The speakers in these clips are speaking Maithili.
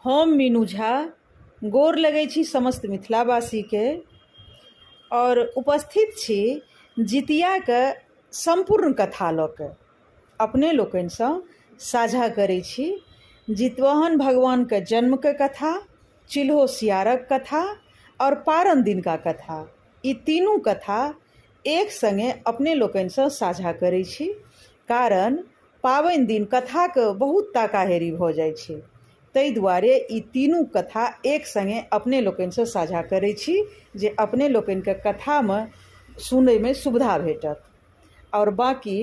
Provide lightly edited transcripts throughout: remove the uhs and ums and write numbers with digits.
हम मीनू झा गोर लगै छी समस्त मिथिलावासीके आओर उपस्थित छी जितियाके सम्पूर्ण कथा लऽ कऽ अपने लोकनिसँ साझा करै छी जितवाहन भगवानके जन्मके कथा, चिल्हो सियारक कथा आओर पारन दिनका कथा। ई तीनू कथा एक सङ्गे अपने लोकनिसँ साझा करै छी, कारण पाबनि दिन कथाके बहुत ताकाहेरी भऽ जाइ छै, ताहि दुआरे ई तीनू कथा एक सङ्गे अपने लोकनिसँ साझा करै छी जे अपने लोकनिके कथामे सुनैमे सुविधा भेटत। आओर बाँकी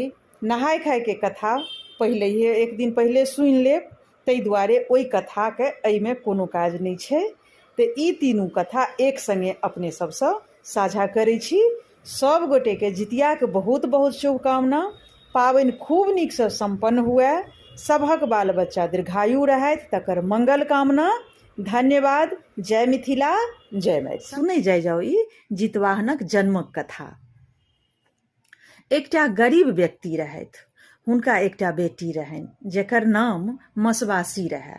नहाय खायके कथा पहिलहिए एक दिन पहिले सुनि लेब, ताहि दुआरे ओहि कथाके एहिमे कोनो काज नहि छै। तऽ ई तीनू कथा एक सङ्गे अपने सभसँ साझा करै छी। सभ गोटेके जितियाके बहुत बहुत शुभकामना। पाबनि खूब नीकसँ सम्पन्न हुए, सभक बाल बच्चा दीर्घायु रहथि तकर मंगल कामना। धन्यवाद। जय मिथिला, जय मैथिली। सुनै जाइ जाउ ई जितवाहनक जन्मक कथा। एकटा गरीब व्यक्ति रहथि। हुनका एकटा बेटी रहनि जकर नाम मसवासी रहए।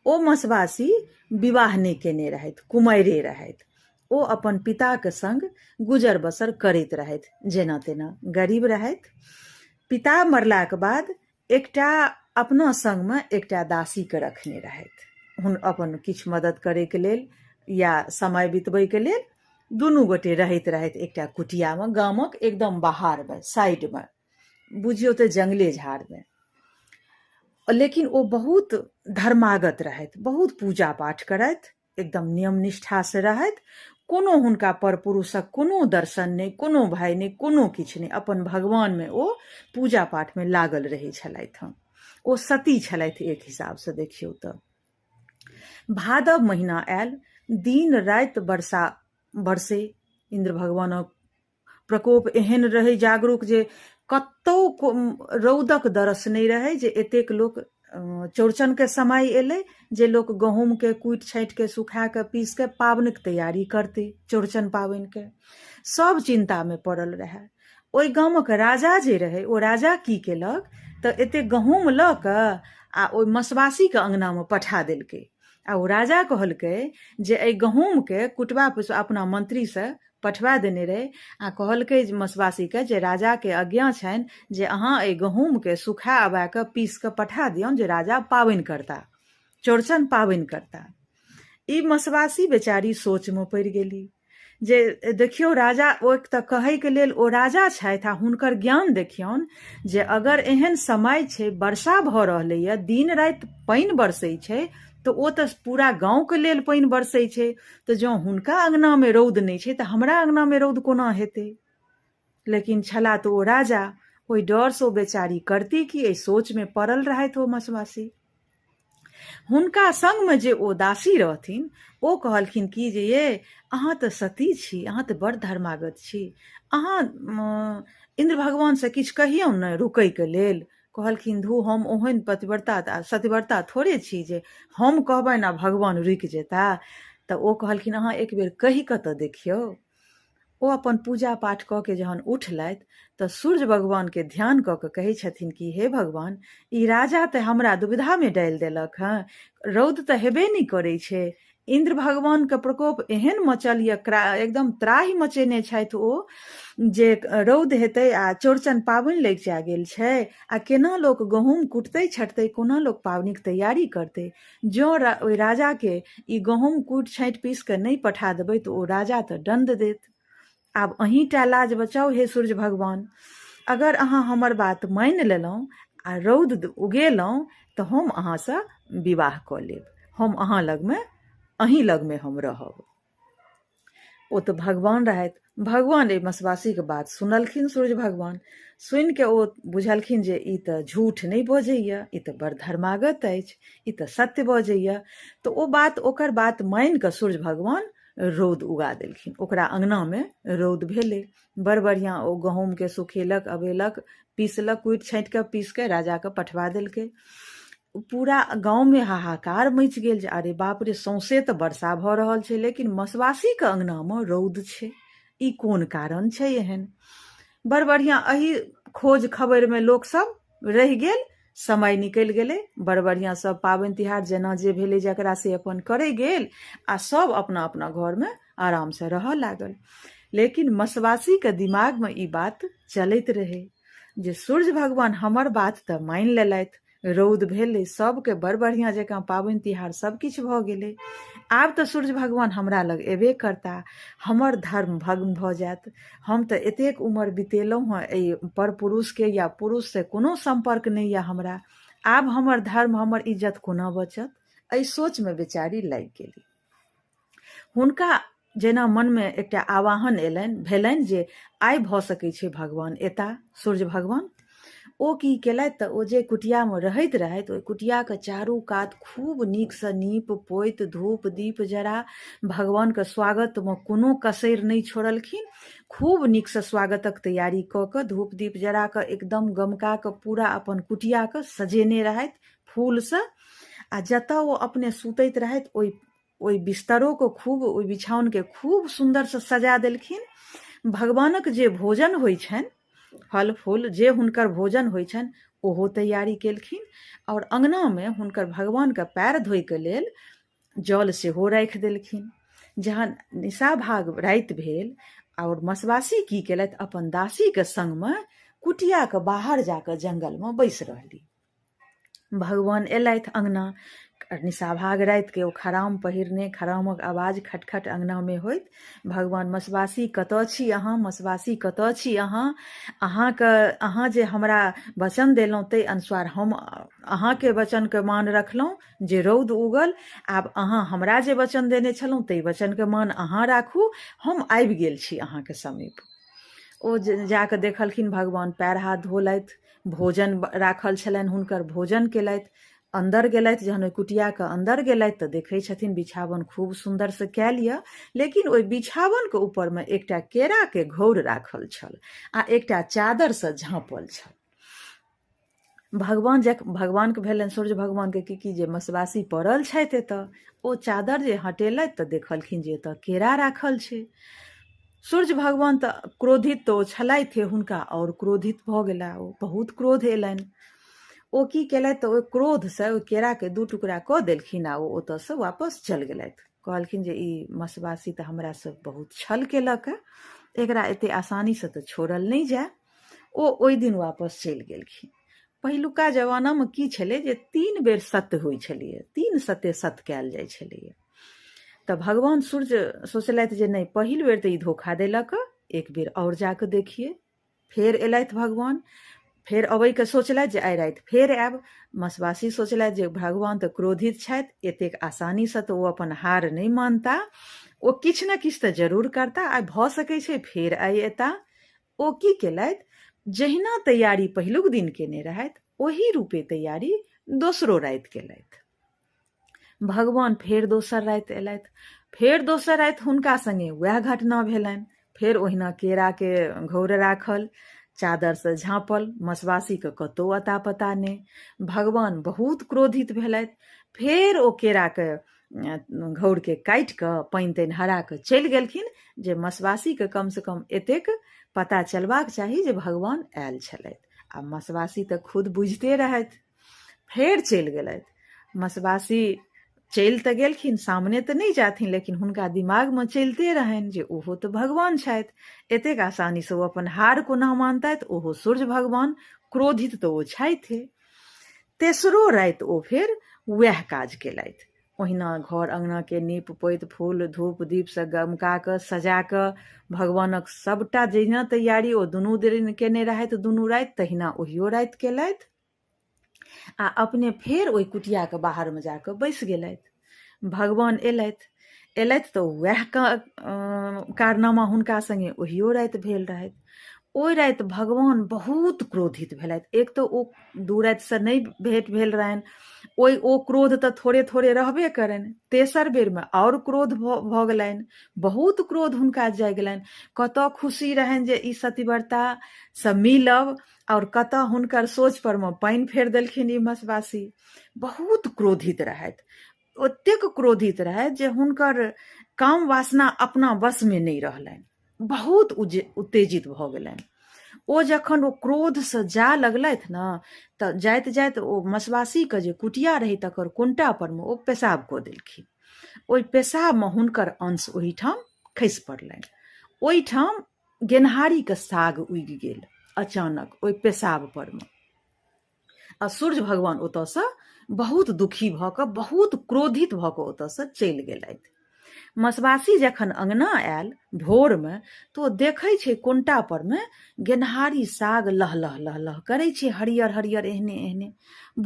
ओ मसवासी विवाह नहि केने रहथि, कुमारिए रहथि। ओ अपन पिताक संग गुजर बसर करैत रहथि जेना तेना, गरीब रहथि। पिता मरलाक बाद एकटा अपना संगमे एकटा दासीके रखने रहथि हुन अपन किछु मदद करैके लेल या समय बितबैके लेल। दुनू गोटे रहैत रहथि एकटा कुटियामे गामक एकदम बाहरमे साइडमे, बुझियौ तऽ जङ्गले झाड़मे। लेकिन ओ बहुत धर्मागत रहथि, बहुत पूजा पाठ करथि, एकदम नियम निष्ठासँ रहथि। कोनो हुनका पर पुरुषक कोनो दर्शन नहि, कोनो भय नहि, कोनो किछु नहि। अपन भगवानमे ओ पूजा पाठमे लागल रहै छलथि हँ। ओ सती छलथि एक हिसाबसँ देखियौ तऽ। भादव महीना आयल, दिन राति वर्षा बरसै। इन्द्र भगवानक प्रकोप एहन रहै जागरूक जे कतहु रौदक दरस नहि रहै जे एतेक लोक चौड़चनके समय एलै जे लोक गहूँमके कुटि छाँटिके सुखाके पीसके पाबनिक तैयारी करतै। चौड़चन पाबनिके सब चिन्तामे पड़ल रहए। ओहि गामक राजा जे रहै, ओ राजा की केलक तऽ एतेक गहूँम लऽ कऽ आ ओहि मसवासीके अङ्गनामे पठा देलकै आ ओ राजा कहलकै जे एहि गहूँमके कुटबा पिसबा अपना मंत्रीसँ पठबा देने रहै आ कहलकै जे मसवासीके जे राजाके आज्ञा छनि जे अहाँ एहि गहूँमके सुखा अबा कऽ पीस कऽ पठा दियौन जे राजा पाबनि करता, चौड़चन पाबनि करता। ई मसवासी बेचारी सोचमे पड़ि गेली जे देखियौ राजा ओ एक तऽ कहैके लेल ओ राजा छथि आ हुनकर ज्ञान देखियौन जे अगर एहन समय छै, वर्षा भऽ रहलैए, दिन राति पानि बरसै छै, तऽ ओ तऽ पूरा गाँवके लेल पानि बरसै छै, तऽ जँ हुनका अङ्गनामे रौद नहि छै तऽ हमरा अङ्गनामे रौद कोना हेतै? लेकिन छला तऽ ओ राजा, ओहि डरसँ ओ बेचारी करती की, एहि सोचमे पड़ल रहथि ओ मसवासी। हुनका संगमे जे ओ दासी रहथिन ओ कहलखिन कि जे ये अहाँ तऽ सती छी, अहाँ तऽ बड़ धर्मागत छी, अहाँ इन्द्र भगवानसँ किछु कहियौ ने रुकैके लेल। कहलखिन धू, हम ओहन पतिव्रता सतिव्रता थोड़े छी जे हम कहबनि आ भगवान रुकि जेता। तऽ ओ कहलखिन अहाँ एक बेर कहि कऽ तऽ देखियौ। ओ अपन पूजा पाठ कऽ के जहन उठलथि तऽ सूर्य भगवानके ध्यान कऽ कऽ कहै छथिन कि हे भगवान, ई राजा तऽ हमरा दुविधामे डालि देलक हँ। रौद तऽ हेबे नहि करै छै, इन्द्र भगवानके प्रकोप एहन मचल यऽ, एकदम त्राहि मचेने छथि ओ जे रौद हेतै आ चौड़चन पाबनि लगिचा गेल छै आ केना लोक गहूँम कुटतै छटतै, कोना लोक पाबनिक तैयारी करतै? जँ ओहि राजाके ई गहूँम कुटि छाँटि पीस कऽ नहि पठा देबै तऽ ओ राजा तऽ दण्ड देत। आब अहीँटा लाज बचाउ हे सूर्य भगवान। अगर अहाँ हमर बात मानि लेलहुँ आ रौद उगेलहुँ तऽ हम अहाँसँ विवाह कऽ लेब, हम अहाँ लगमे, अहीँ लगमे हम रहब। ओ तऽ भगवान रहथि। भगवान एहि मसवासीके बात सुनलखिन। सूर्य भगवान सुनिके ओ बुझलखिन जे ई तऽ झूठ नहि बजैए, ई तऽ बड़ धर्मागत अछि, ई तऽ सत्य बजैए। तऽ ओ बात ओकर बात मानि कऽ सूर्य भगवान रौद उगा देलखिन। ओकरा अङ्गनामे रौद भेलै। बड़ बढ़िआँ ओ गहूँमके सुखेलक, अबेलक, पीसलक, कुटि छाँटि कऽ पीस कऽ राजाके पठबा देलकै। पूरा गाँवमे हाहाकार मचि गेल जे अरे बाप रे, सौंसे तऽ वर्षा भऽ रहल छै लेकिन मसवासीके अङ्गनामे रौद छै, ई कोन कारण छै एहन? बड़ बढ़िआँ एहि खोज खबरिमे लोकसभ रहि गेल। समय निकलि गेलै, बड़ बढ़िआँ सब पाबनि तिहार जेना जे भेलै जकरा से अपन करै गेल आ सब अपना अपना घरमे आरामसँ रहऽ लागल। लेकिन मसवासीके दिमागमे ई बात चलैत रहै जे सूर्य भगवान हमर बात तऽ मानि लेलथि, रौद भेलै, सबके बड़ बढ़िआँ जकाँ पाबनि तिहार सब किछु भऽ गेलै, आब तऽ सूर्य भगवान हमरा लग एबे करता, हमर धर्म भग्न भऽ जायत, हम तऽ एतेक उमर बितेलहुँ हँ एहि पर पुरुषके या पुरुषसँ कोनो सम्पर्क नहि यऽ हमरा, आब हमर धर्म हमर इज्जत कोना बचत? एहि सोचमे बेचारी लागि गेली। हुनका जेना मनमे एकटा आवाहन एलनि भेलनि जे आइ भऽ सकै छै भगवान एता, सूर्य भगवान। ओ की केलथि तऽ ओ जे कुटियामे रहैत रहथि ओहि कुटियाके चारू कात खूब नीकसँ नीप पोति धूप दीप जरा भगवानके स्वागतमे कोनो कसरि नहि छोड़लखिन। खूब नीकसँ स्वागतक तैयारी कऽ कऽ धूप दीप जरा कऽ एकदम गमका कऽ पूरा अपन कुटियाके सजेने रहथि फूलसँ। आ जतऽ ओ अपने सुतैत रहथि ओहि बिस्तरोके खूब, ओहि बिछाओनके खूब सुन्दरसँ सजा देलखिन। भगवानक जे भोजन होइ छनि, फल फूल जे हुनकर भोजन होइ छनि ओहो तैयारी केलखिन। आओर अङ्गनामे हुनकर भगवानके पैर धोइके लेल जल सेहो राखि देलखिन। जहन निशाभाग राति भेल आओर मसवासी की केलथि, अपन दासीके सङ्गमे कुटियाके बाहर जाकऽ जङ्गलमे बैस रहली। भगवान एलथि अङ्गना, निशाभाग रातिके ओ खराम पहिरने, खरामक आवाज खटखट अङ्गनामे होइत। भगवान मसवासी कतऽ छी अहाँ, मसवासी कतऽ छी अहाँ, अहाँके अहाँ जे हमरा वचन देलहुँ ताहि अनुसार हम अहाँके वचनके मान रखलहुँ जे रौद उगल, आब अहाँ हमरा जे वचन देने छलहुँ ताहि वचनके मान अहाँ राखू, हम आबि गेल छी अहाँके समीप। ओ जाकऽ देखलखिन भगवान पैर हाथ धोलथि, भोजन राखल छलनि हुनकर भोजन केलथि, अन्दर गेलथि। जहन ओहि कुटियाके अन्दर गेलथि तऽ देखै छथिन बिछावन खूब सुन्दरसँ कयल यऽ, लेकिन ओहि बिछावनके ऊपरमे एकटा केराके घौर राखल छल आ एकटा चादरसँ झाँपल छल। भगवान जख भगवानके भेलनि सूर्य भगवानके की की जे मसवासी पड़ल छथि एतऽ, ओ चादर जे हटेलथि तऽ देखलखिन जे एतऽ केरा राखल छै। सूर्य भगवान तऽ क्रोधित तऽ ओ छलथि, हुनका आओर क्रोधित भऽ गेला, ओ बहुत क्रोध एलनि। ओ की केलथि तऽ ओहि क्रोधसँ ओहि केराके दू टुकड़ा कऽ देलखिन आ ओ ओतऽसँ वापस चलि गेलथि। कहलखिन जे ई मसवासी तऽ हमरासँ बहुत छल केलक, एकरा एते आसानीसँ तऽ छोड़ल नहि जाय। ओ ओहि दिन वापस चलि गेलखिन। पहिलुका जमानामे की छलै जे 3 बेर सत्य होइ छलैए, 3 सत्य सत्य कयल जाइ छलैए। तऽ भगवान सूर्य सोचलथि जे नहि, पहिल बेर तऽ ई धोखा देलक, एक बेर आओर जाकऽ देखिए। फेर एलथि भगवान, फेर अबैके सोचलथि जे आइ राति फेर आयब। मसवासी सोचलथि जे भगवान तऽ क्रोधित छथि, एतेक आसानीसँ तऽ ओ अपन हार नहि मानता, ओ किछु ने किछु तऽ जरूर करता, आइ भऽ सकै छै फेर आइ एता। ओ की केलथि, जहिना तैयारी पहिलुक दिन केने रहथि ओही रूपे तैयारी दोसरो राति केलथि। भगवान फेर दोसर राति एलथि, फेर दोसर राति हुनका संगे वएह घटना भेलनि। फेर ओहिना केराके घौर राखल, चादरसँ झाँपल, मसवासीके कतहु अता पता नहि। भगवान बहुत क्रोधित भेलथि, फेर ओ केराके घौरके काटि कऽ पानि तानि हरा कऽ चलि गेलखिन जे मसवासीके कमसँ कम एतेक पता चलबाक चाही जे भगवान आयल छलथि। आ मसवासी तऽ खुद बुझिते रहथि। फेर चलि गेलथि। मसवासी चलि तऽ गेलखिन, सामने तऽ नहि जाथिन, लेकिन हुनका दिमागमे चलिते रहनि जे ओहो तऽ भगवान छथि, एतेक आसानीसँ ओ अपन हार कोना मानतथि, ओहो सूर्य भगवान, क्रोधित तऽ ओ छथिए। तेसरो राति ओ फेर वएह काज केलथि। ओहिना घर अङ्गनाके नीप पोति फूल धूप दीपसँ गमका कऽ सजा कऽ भगवानक सबटा जहिना तैयारी ओ दुनू दिन केने रहथि दुनू राति, तहिना ओहियो राति केलथि। आ अपने फेर ओहि कुटियाके बाहरमे जाकऽ बैस गेलथि। भगवान एलथि, एलथि तऽ वएह कारनामा हुनका सङ्गे ओहियो राति भेल रहथि। ओहि राति भगवान बहुत क्रोधित भेलथि। एक तऽ ओ दू रातिसँ नहि भेट भेल रहनि, ओहि ओ क्रोध तऽ थोड़े थोड़े रहबे करनि, तेसर बेरमे आओर क्रोध भऽ गेलनि, बहुत क्रोध हुनका जागि गेलनि। कतऽ खुशी रहनि जे ई सतीव्रतासँ मिलब, आओर कतऽ हुनकर सोच पर मे पानि फेर देलखिन ई मसवासी। बहुत क्रोधित रहथि, ओतेक क्रोधित रहथि जे हुनकर काम वासना अपना वशमे नहि रहलनि, बहुत उत्तेजित भऽ गेलनि। ओ जखन ओ क्रोधसँ जा लगलथि ने तऽ जाइत जाइत ओ मसवासीके जे कुटिया रहै तकर कोनटा परमे ओ पेशाब कऽ देलखिन। ओहि पेशाबमे हुनकर अंश ओहिठाम खसि पड़लनि। ओहिठाम गेनहारीके साग उगि गेल अचानक ओहि पेशाब परमे। आ सूर्य भगवान ओतऽसँ बहुत दुखी भऽ कऽ बहुत क्रोधित भऽ कऽ ओतऽसँ चलि गेलथि। मसवासी जखन अङ्गना आयल भोरमे तऽ ओ देखै छै कोनटा परमे गेनहारी साग लहलह लहलह करै छै हरियर हरियर एहने एहने।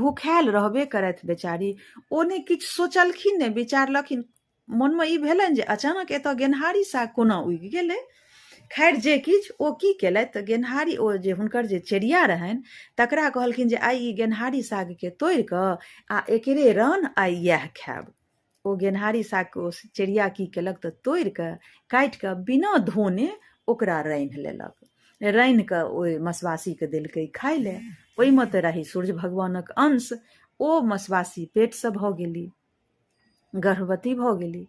भूखायल रहबे करथि बेचारी, ओ नहि किछु सोचलखिन नहि विचारलखिन, मोनमे ई भेलनि जे अचानक एतऽ गेनहारी साग कोना उगि गेलै। खैर जे किछु, ओ की केलथि तऽ गेनहारी ओ जे हुनकर जे चेरिया रहनि तकरा कहलखिन जे आइ ई गेनहारी सागके तोड़ि कऽ आ एकरे रान आइ इएह खायब। ओ गेनहारी सागके ओ चेरिया की केलक तऽ तोड़ि कऽ काटि कऽ बिना धोने ओकरा रान्हि लेलक। रान्हि कऽ ओहि मसवासीके देलकै खाय लए। ओहिमे तऽ रहै सूर्य भगवानक अंश। ओ मसवासी पेटसँ भऽ गेली, गर्भवती भऽ गेली।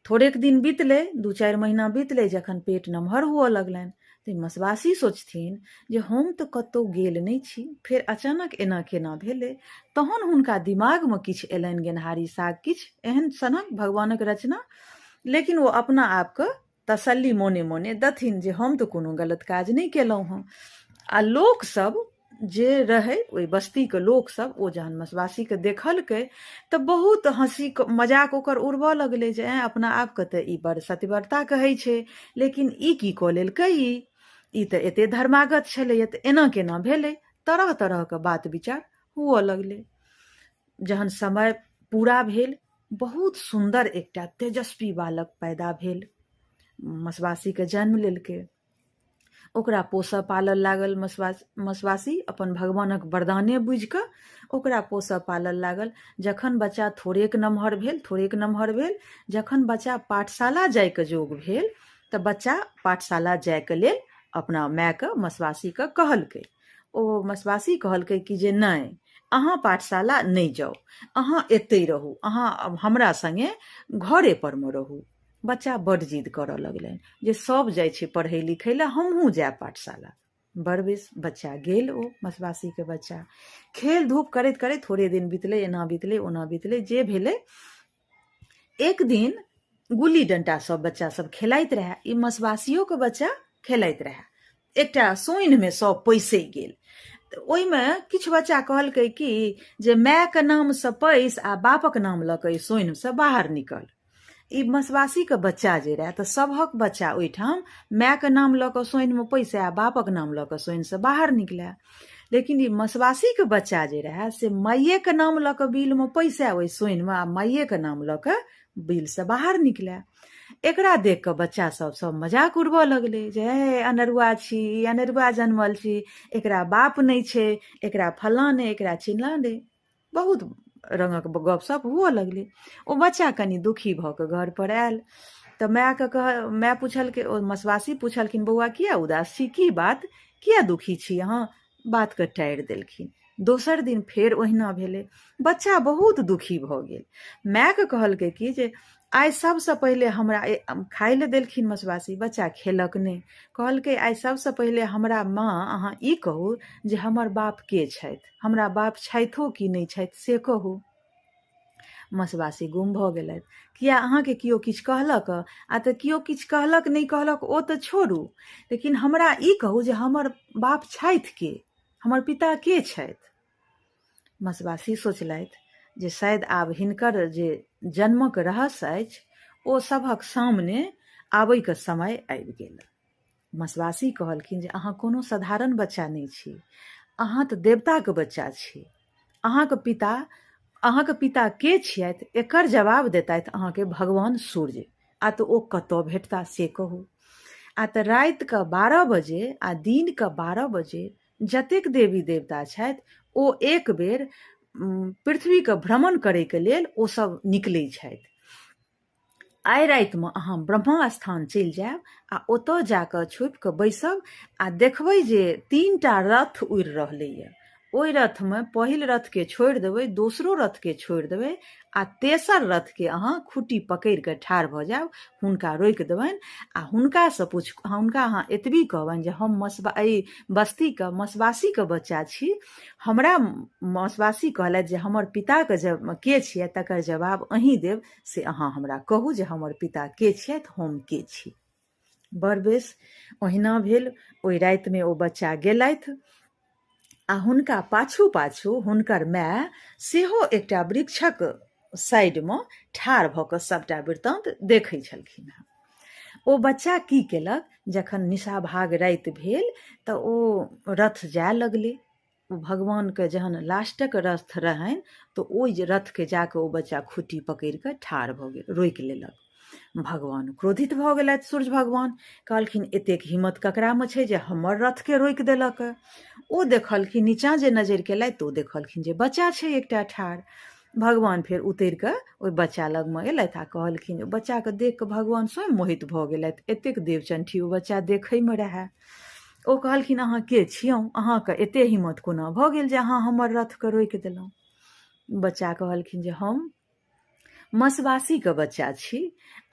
थोड़ेक दिन बितलै, 2-4 महीना बितलै, जखन पेट नमहर हुअ लगलनि तऽ मसवासी सोचथिन जे हम तऽ कतहु गेल नहि छी, फेर अचानक एना केना भेलै। तहन हुनका दिमागमे किछु एलनि गेनहारी साग किछु एहन सनक भगवानक रचना, लेकिन ओ अपना आपके तसल्ली मोने मोने दथिन जे हम तऽ कोनो गलत काज नहि केलहुँ हँ। आ लोकसभ जे रहै ओहि बस्तीके लोकसभ ओ जहन मसवासीके देखलकै तऽ बहुत हँसी मजाक ओकर उड़बऽ लगलै जे ऐँ अपना आपके तऽ ई बड़ सतिव्रता कहै छै, लेकिन ई की कऽ लेलकै, ई तऽ एते धर्मागत छलैए तऽ एना केना भेलै। तरह तरहके बात विचार हुअ लगलै। जहन समय पूरा भेल, बहुत सुन्दर एकटा तेजस्वी बालक पैदा भेल, मसवासीके जन्म लेलकै। ओकरा पोसऽ पालऽ लागल मसवासी अपन भगवानक वरदाने बुझि कऽ ओकरा पोसऽ पालऽ लागल। जखन बच्चा थोड़ेक नमहर भेल, थोड़ेक नमहर भेल, जखन बच्चा पाठशाला जाइके जोग भेल तऽ बच्चा पाठशाला जाइके लेल अपना मायके मसवासीके कहलकै। ओ मसवासी कहलकै कि जे नहि, अहाँ पाठशाला नहि जाउ, अहाँ एतहि रहू, अहाँ हमरा सङ्गे घरे परमे रहू। बच्चा बड्ड जिद करऽ लगलनि जे सभ जाइ छै पढ़ै लिखै लए, हमहूँ जायब पाठशाला। बड़ बेस बच्चा गेल, ओ मसवासीके बच्चा खेल धूप करैत करैत थोड़े दिन बितलै, एना बितलै ओना बितलै, जे भेलै। एक दिन गुल्ली डंटा सब बच्चा सब खेलाइत रहए, ई मसवासियोके बच्चा खेलाइत रहए। एकटा सोनिमे सब पैसि गेल, तऽ ओहिमे किछु बच्चा कहलकै कि जे मायके नामसँ पैस आ बापक नाम लऽ कऽ ई सोनिसँ बाहर निकल। ई मसवासीके बच्चा जे रहए तऽ सभक बच्चा ओहिठाम मायके नाम लऽ कऽ सोनिमे पैसए आ बापक नाम लऽ कऽ सोनिसँ बाहर निकलए। लेकिन ई मसवासीके बच्चा जे रहए से माइएके नाम लऽ कऽ बिलमे पैसए ओहि सोनिमे आ माइएके नाम लऽ कऽ बिलसँ बाहर निकलए। एकरा देख कऽ बच्चा सब सब मजाक उड़बऽ लगलै जे हे अनरुआ छी, ई अनरुआ जनमल छी, एकरा बाप नहि छै, एकरा फलाँ नहि, एकरा चिल्लाँ नहि, बहुत रङ्गक गपशप हुअ लगलै। ओ बच्चा कनि दुखी भऽ कऽ घरपर आयल तऽ मायके कह माय पुछलकै, ओ मसवासी पुछलखिन, बौआ किया उदास छी, की बात, किया दुखी छी अहाँ? बातके टारि देलखिन। दोसर दिन फेर ओहिना भेलै, बच्चा बहुत दुखी भऽ गेल। मायके कहलकै कि जे आइ सबसँ पहिले हमरा खाय लए देलखिन मसवासी, बच्चा खेलक नहि। कहलकै आइ सबसँ पहिले हमरा माँ अहाँ ई कहू जे हमर बाप के छथि, हमरा बाप छथिओ कि नहि छथि से कहू। मसवासी गुम भऽ गेलथि। किया अहाँके केओ किछु कहलक? आ तऽ केओ किछु कहलक नहि कहलक ओ तऽ छोड़ू, लेकिन हमरा ई कहू जे हमर बाप छथि के, हमर पिता के छथि? मसवासी सोचलथि जे शायद आब हिनकर जे जन्मक रहस्य अछि ओ सभक सामने आबैके समय आबि गेल। मसवासी कहलखिन जे अहाँ कोनो साधारण बच्चा नहि छी, अहाँ तऽ देवताके बच्चा छी। अहाँके पिता के छियथि एकर जवाब देतथि अहाँके भगवान सूर्य, आ तऽ ओ कतऽ भेटता से कहू। आ तऽ रातिके 12 बजे आ दिनके 12 बजे जतेक देवी देवता छथि ओ एक बेर पृथ्वीके भ्रमण करैके लेल ओ सब निकलै छथि। आइ रातिमे अहाँ ब्रह्मा स्थान चलि जायब आ ओतऽ जाकऽ छुपिकऽ बैसब आ देखबै जे 3टा रथ उड़ि रहलैए। ओहि रथमे पहिल रथके छोड़ि देबै, दोसरो रथके छोड़ि देबै आ तेसर रथके अहाँ खुट्टी पकड़ि कऽ ठाढ़ भऽ जायब, हुनका रोकि देबनि आ हुनकासँ पूछ, हुनका अहाँ एतबी कहबनि जे हम मसबा एहि बस्तीके मसबासीके बच्चा छी, हमरा मसबासी कहलथि जे हमर पिताके जे के छियै तकर जवाब अहीँ देब, से अहाँ हमरा कहू जे हमर पिता के छियथि, हम के छी। बड़ बेस, ओहिना भेल। ओहि रातिमे ओ बच्चा गेलथि आ हुनका पाछू पाछू हुनकर माय सेहो एकटा वृक्षक साइडमे ठाढ़ भऽ कऽ सभटा वृत्तान्त देखै छलखिन हेँ। ओ बच्चा की केलक, जखन निशाभाग राति भेल तऽ ओ रथ जाय लगलै। ओ भगवानके जहन लास्टक रथ रहनि तऽ ओहि रथके जाकऽ ओ बच्चा खुट्टी पकड़ि कऽ ठाढ़ भऽ गेल, रोकि लेलक। भगवान क्रोधित भऽ गेलथि। सूर्य भगवान कहलखिन, एतेक हिम्मत ककरामे छै जे हमर रथके रोकि देलक? ओ देखलखिन, नीचाँ जे नजरि केलथि तऽ ओ देखलखिन जे बच्चा छै एकटा ठाढ़। भगवान फेर उतरि कऽ ओहि बच्चा लगमे एलथि आ कहलखिन, बच्चाके देख कऽ भगवान स्वयं मोहित भऽ गेलथि, एतेक देवचंठी ओ बच्चा देखैमे रहए। ओ कहलखिन, अहाँ के छियौ? अहाँके एते हिम्मत कोना भऽ गेल जे अहाँ हमर रथके रोकि देलहुँ? बच्चा कहलखिन जे हम मसवासीके बच्चा छी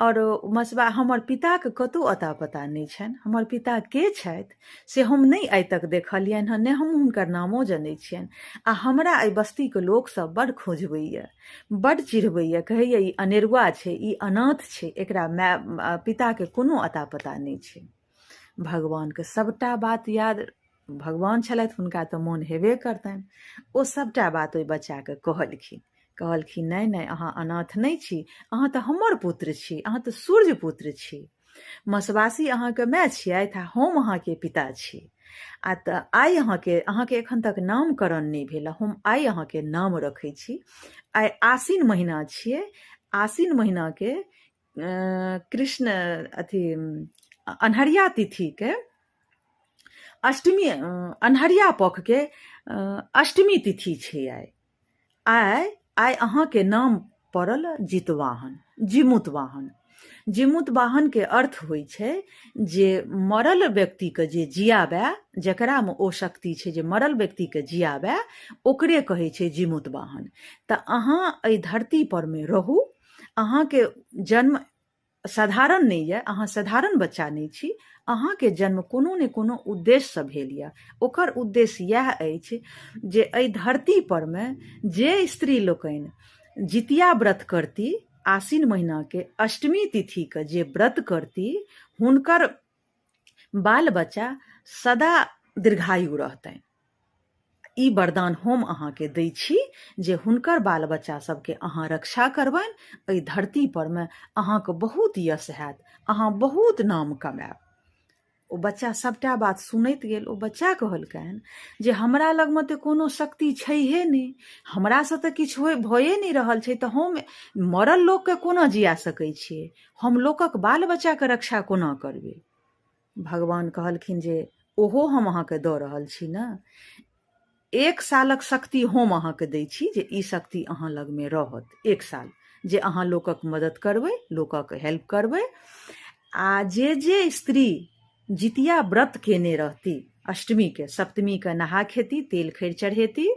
आओर मसबा हमर पिताके कतहु अता पता नहि छनि। हमर पिता के छथि से हम नहि आइ तक देखलियनि हँ, नहि हम हुनकर नामो जनै छियनि। आ हमरा एहि बस्तीके लोकसभ बड्ड खोजबैए, बड्ड चिढ़बैए, कहैए ई अनेरुआ छै, ई अनाथ छै, एकरा माय पिताके कोनो अता पता नहि छै। भगवानके सभटा बात याद, भगवान छलथि, हुनका तऽ मोन हेबे करतनि। ओ सभटा बात ओहि बच्चाके कहलखिन। कहलखिन, नहि नहि, अहाँ अनाथ नहि छी, अहाँ तऽ हमर पुत्र छी, अहाँ तऽ सूर्य पुत्र छी। मसवासी अहाँके माय छियथि आ हम अहाँके पिता छी। आ तऽ आइ अहाँके एखन तक नामकरण नहि भेल, हम आइ अहाँके नाम रखै छी। आइ आसिन महीना छियै, आसिन महीनाके कृष्ण अथी अन्हरिया तिथिके अष्टमी, अन्हरिया पखके अष्टमी तिथि छै आइ। आइ आइ अहाँके नाम पड़ल जितवाहन, जिमुतवाहन। जिमुतवाहनके अर्थ होइ छै जे मरल व्यक्तिके जे जियाबए, जकरामे ओ शक्ति छै जे मरल व्यक्तिके जियाबए, ओकरे कहै छै जिमुतवाहन। तऽ अहाँ एहि धरती परमे रहू, अहाँके जन्म साधारण नहि यऽ, अहाँ साधारण बच्चा नहि छी, अहाँके जन्म कोनो ने कोनो उद्देश्यसँ भेल यऽ। ओकर उद्देश्य इएह अछि जे एहि धरती परमे जे स्त्री लोकनि जितिया व्रत करती, आसिन महीनाके अष्टमी तिथिके जे व्रत करती, हुनकर बाल बच्चा सदा दीर्घायु रहतनि। ई वरदान हम अहाँके दै छी जे हुनकर बाल बच्चा सबके अहाँ रक्षा करबनि, एहि धरती परमे अहाँके बहुत यश हैत, अहाँ बहुत नाम कमायब। ओ बच्चा सभटा बात सुनैत गेल। ओ बच्चा कहलकनि जे हमरा लगमे तऽ कोनो शक्ति छैहे नहि, हमरासँ तऽ किछु होइ भए नहि रहल छै, तऽ हम मरल लोकके कोना जिया सकै छियै? हम लोकक बाल बच्चाके रक्षा कोना करबै? भगवान कहलखिन जे ओहो हम अहाँके दऽ रहल छी ने, एक सालक शक्ति हम अहाँके दै छी जे ई शक्ति अहाँ लगमे रहत एक साल, जे अहाँ लोकक मदद करबै, लोकक हेल्प करबै। आ जे जे स्त्री जितिया व्रत केने रहती, अष्टमीके सप्तमीके नहा खेती, तेल खैर चढ़ेती,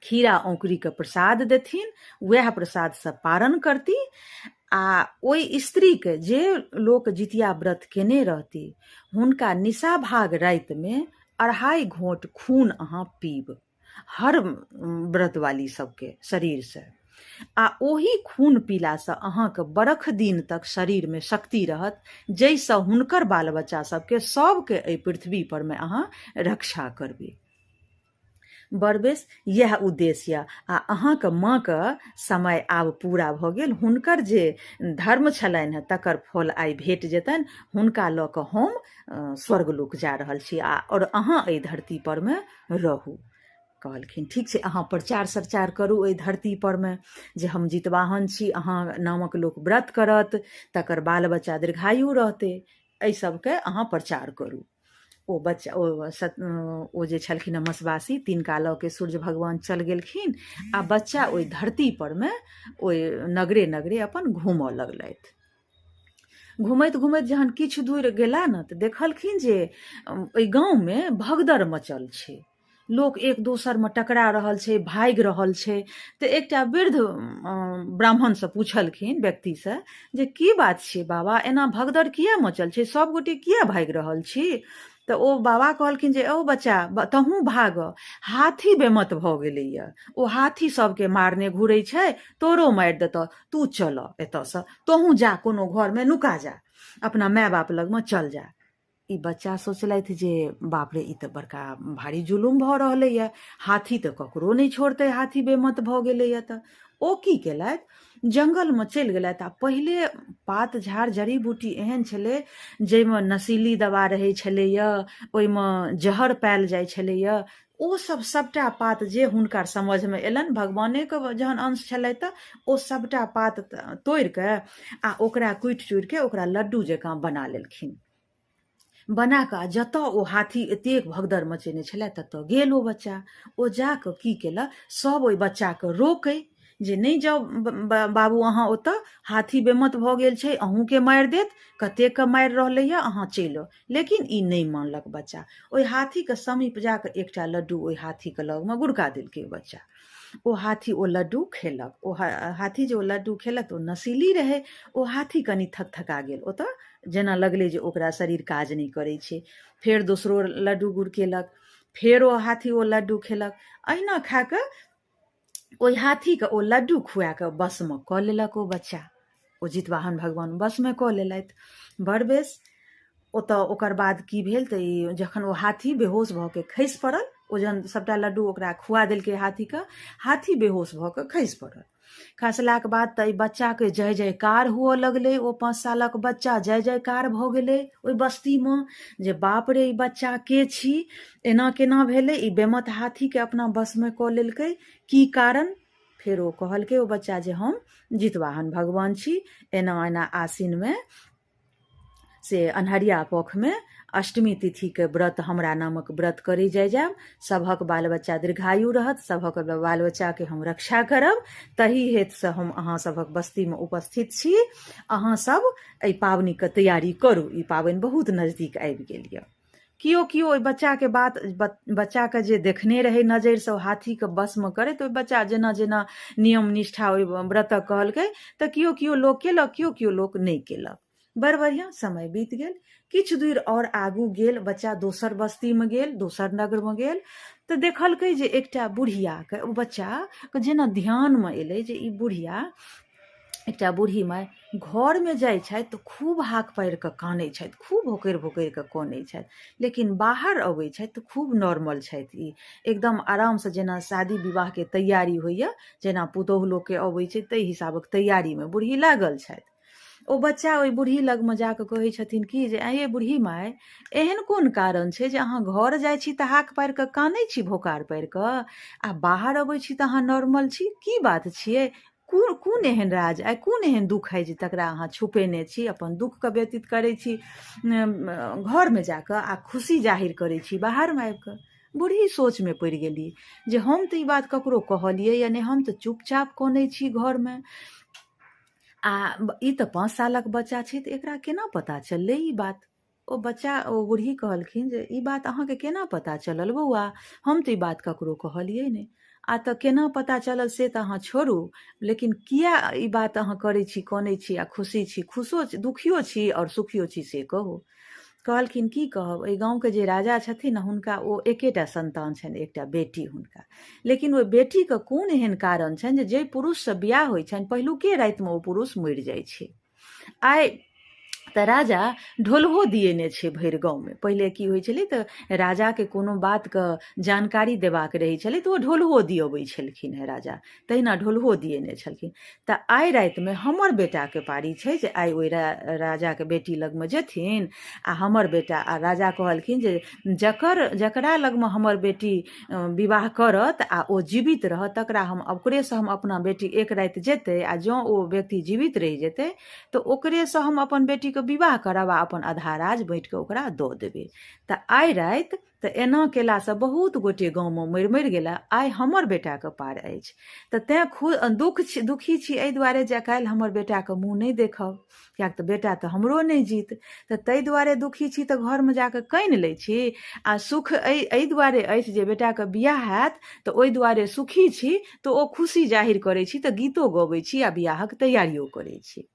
खीरा औंकरीके प्रसाद देथिन, वएह प्रसादसँ पारण करती, आ ओहि स्त्रीके जे लोक जितिया व्रत केने रहती हुनका निशाभाग रातिमे 2.5 घोंट खून अहाँ पीब, हर व्रतवाली सबके शरीरसँ, आ ओहि खून पीलासँ अहाँके बरख दिन तक शरीरमे शक्ति रहत, जाहिसँ हुनकर बाल बच्चा सबके सबके एहि पृथ्वी परमे अहाँ रक्षा करबै। बड़ बेस, इएह उद्देश्य यऽ। आ अहाँके माँके समय आब पूरा भऽ गेल, हुनकर जे धर्म छलनि हेँ तकर फल आइ भेट जेतनि। हुनका लऽ कऽ हम स्वर्गलोक जा रहल छी आ आओर अहाँ एहि धरती परमे रहू। कहलखिन, ठीक छै, अहाँ प्रचार सरचार करू एहि धरती परमे जे हम जितवाहन छी, अहाँ नामक लोक व्रत करत तकर बाल बच्चा दीर्घायु रहतै, एहि सबके अहाँ प्रचार करू। ओ बच्चा ओ ओ जे छलखिन हँ मसवासी, तिनका लऽ के सूर्य भगवान चल गेलखिन आ बच्चा ओहि धरती परमे ओहि नगरे नगरे अपन घूमऽ लगलथि। घुमैत घुमैत जहन किछु दूर गेला ने तऽ देखलखिन जे ओहि गाँवमे भगदड़ मचल छै। लोक एक दोसरमे टकरा रहल छै, भागि रहल छै। तऽ एकटा वृद्ध ब्राह्मणसँ पुछलखिन व्यक्तिसँ जे की बात छियै बाबा, एना भगदड़ किया मचल छै, सब गोटे किया भागि रहल छी? तऽ ओ बाबा कहलखिन जे औ बच्चा, तहूँ भाग, हाथी बेमत भऽ गेलैया, ओ हाथी सबके मारने घुरै छै, तोरो मारि देतऽ, तू चल एतऽसँ, तोहूँ जा कोनो घरमे नुका जा, अपना माय बाप लगमे चल जा। ई बच्चा सोचलथि जे बाप रे, ई तऽ बड़का भारी जुलुम भऽ रहलैए, हाथी तऽ ककरो नहि छोड़तै, हाथी बेमत भऽ गेलैए। तऽ ओ की केलथि, जङ्गलमे चलि गेलथि आ पहिले पात झाड़ जड़ी बूटी एहन छलै जाहिमे नशीली दवा रहै छलैए, ओहिमे जहर पायल जाइ छलैए। ओ सब सबटा पात जे हुनका समझमे एलनि, भगवानेके जहन अंश छलै, तऽ ओ सबटा पात तोड़िके आ ओकरा कुटि चुड़िके ओकरा लड्डू जकाँ बना लेलखिन। बना कऽ आ जतऽ ओ हाथी एतेक भगदड़ मचेने छलै ततऽ गेल ओ बच्चा। ओ जा कऽ की केलक, सब ओहि बच्चाके रोकै जे नहि जाउ बाबू अहाँ ओतऽ, हाथी बेमत भऽ गेल छै, अहूँके मारि देत, कतेकके मारि रहलैए, अहाँ चलि आउ। लेकिन ई नहि मानलक बच्चा। ओहि हाथीके समीप जा कऽ एकटा लड्डू ओहि हाथीके लगमे गुड़का देलकै ओ बच्चा। ओ हाथी ओ लड्डू खेलक। ओ हाथी जे ओ लड्डू खेलक तऽ ओ नशीली रहै। ओ हाथी कनि थकथका गेल, ओतऽ जेना लगलै जे ओकरा शरीर काज नहि करै छै। फेर दोसरो लड्डू गुड़केलक, फेर ओ हाथी ओ लड्डू खेलक। अहिना खा कऽ ओहि हाथीके ओ लड्डू खुआ कऽ वशमे कऽ लेलक ओ बच्चा। ओ जितवाहन भगवान वशमे कऽ लेलथि। बड़ बेस, ओतऽ ओकर बाद की भेल तऽ ई जखन ओ हाथी बेहोश भऽ के खसि पड़ल, ओ जहन सभटा लड्डू ओकरा खुआ देलकै हाथीके, हाथी बेहोश भऽ कऽ खसि पड़ल। खसलाके बाद तऽ एहि बच्चाके जय जयकार हुअ लगलै। ओ 5 सालक बच्चा जय जयकार भऽ गेलै ओहि बस्तीमे जे बाप रे, ई बच्चा के छी, एना केना भेलै, ई बेमत हाथीके अपना वशमे कऽ लेलकै, की कारण? फेर ओ कहलकै ओ बच्चा जे हम जितवाहन भगवान छी, एना एना आसिनमे से अन्हरिया पखमे अष्टमी तिथिके व्रत, हमरा नामक व्रत करै जाय जायब, सभक बाल बच्चा दीर्घायु रहत, सभक बाल बच्चाके हम रक्षा करब, तही हेतुसँ हम अहाँ सभक बस्तीमे उपस्थित छी। अहाँ सब एहि पाबनिके तैयारी करू, ई पाबनि बहुत नजदीक आबि गेल यऽ। केओ केओ ओहि बच्चाके बात, बच्चाके जे देखने रहै नजरिसँ ओ हाथीके वशमे करैत, ओहि बच्चा जेना जेना नियम निष्ठा ओहि व्रतक कहलकै तऽ केओ केओ लोक केलक, केओ केओ लोक नहि केलक। बड़ बढ़िआँ समय बीत गेल। किछु दूर आओर आगू गेल बच्चा, दोसर बस्तीमे गेल, दोसर नगरमे गेल तऽ देखलकै जे एकटा बुढ़ियाके ओ बच्चाके जेना ध्यानमे एलै जे ई बुढ़िया, एकटा बूढ़ी माय घरमे जाइ छथि तऽ खूब हाक पारि कऽ कानै छथि, खूब भोकरि भोकरि कऽ कनै छथि, लेकिन बाहर अबै छथि तऽ खूब नॉर्मल छथि, ई एकदम आरामसँ, जेना शादी विवाहके तैयारी होइए, जेना पुतोहु लोकके अबै छै ताहि हिसाबक तैयारीमे बूढ़ी लागल छथि। ओ बच्चा ओहि बूढ़ी लगमे जा कऽ कहै छथिन कि जे आँय ये बूढ़ी माय, एहन कोन कारण छै जे अहाँ घर जाइ छी तऽ हाक पारि कऽ कानै छी, भोकार पारि कऽ, आ बाहर अबै छी तऽ अहाँ नॉर्मल छी, की बात छियै? कोन कोन एहन राज आइ, कोन एहन दुःख हइ जे तकरा अहाँ छुपेने छी, अपन दुःखके व्यतीत करै छी घरमे जाकऽ आ खुशी जाहिर करै छी बाहरमे आबिकऽ? बूढ़ी सोचमे पड़ि गेली जे हम तऽ ई बात ककरो कहलियै या नहि, हम तऽ चुपचाप कनै छी घरमे, आ ई तऽ 5 सालक बच्चा छै तऽ एकरा केना पता चललै ई बात? ओ बच्चा, ओ बूढ़ी कहलखिन जे ई बात अहाँके केना पता चलल बौआ? हम तऽ ई बात ककरो कहलियै नहि। आ तऽ केना पता चलल से तऽ अहाँ छोड़ू, लेकिन किया ई बात अहाँ करै छी, कनै छी आ खुशी छी, खुशो दुखियो छी आओर सुखियो छी, से कहू। कहलखिन की कहब, एहि गाँवके जे राजा छथिन हुनका ओ एकेटा संतान छनि, एकटा बेटी हुनका। लेकिन ओहि बेटीके कोन एहन कारण छनि जे जाहि पुरुषसँ बियाह होइ छनि पहिलुके रातिमे ओ पुरुष मरि जाइ छै। आइ तऽ राजा ढोलहो दिएने छै भरि गाँवमे। पहिले की होइ छलै तऽ राजाके कोनो बातके जानकारी देबाक रहै छलै तऽ ओ ढोलहो दिअबै छलखिन हेँ राजा, तहिना ढोलहो दिएने छलखिन। तऽ आइ रातिमे हमर बेटाके पारी छै जे आइ ओहि राजाके बेटी लगमे जेथिन आ हमर बेटा, आ राजा कहलखिन जे जकर जकरा लगमे हमर बेटी विवाह करत आ ओ जीवित रहत तकरा हम, ओकरेसँ हम अपना बेटी एक राति जेतै, आ जँ ओ व्यक्ति जीवित रहि जेतै तऽ ओकरेसँ हम अपन बेटीके विवाह करब आ अपन आधा राज बाँटि कऽ ओकरा दऽ देबै। तऽ आइ राति तऽ एना केलासँ बहुत गोटे गाँवमे मरि मरि गेला, आइ हमर बेटाके पार अछि। तऽ तेँ खु दुख छी, दुखी छी एहि दुआरे जे काल्हि हमर बेटाके मुँह नहि देखब, किएक तऽ बेटा तऽ हमरो नहि जीत। तऽ ताहि दुआरे दुखी छी तऽ घरमे जाकऽ कानि लै छी, आ सुख एहि एहि दुआरे अछि जे बेटाके बियाह हैत तऽ ओहि दुआरे सुखी छी। तऽ ओ खुशी जाहिर करै छी तऽ गीतो गबै छी आ बियाहक तैयारियो करै छी।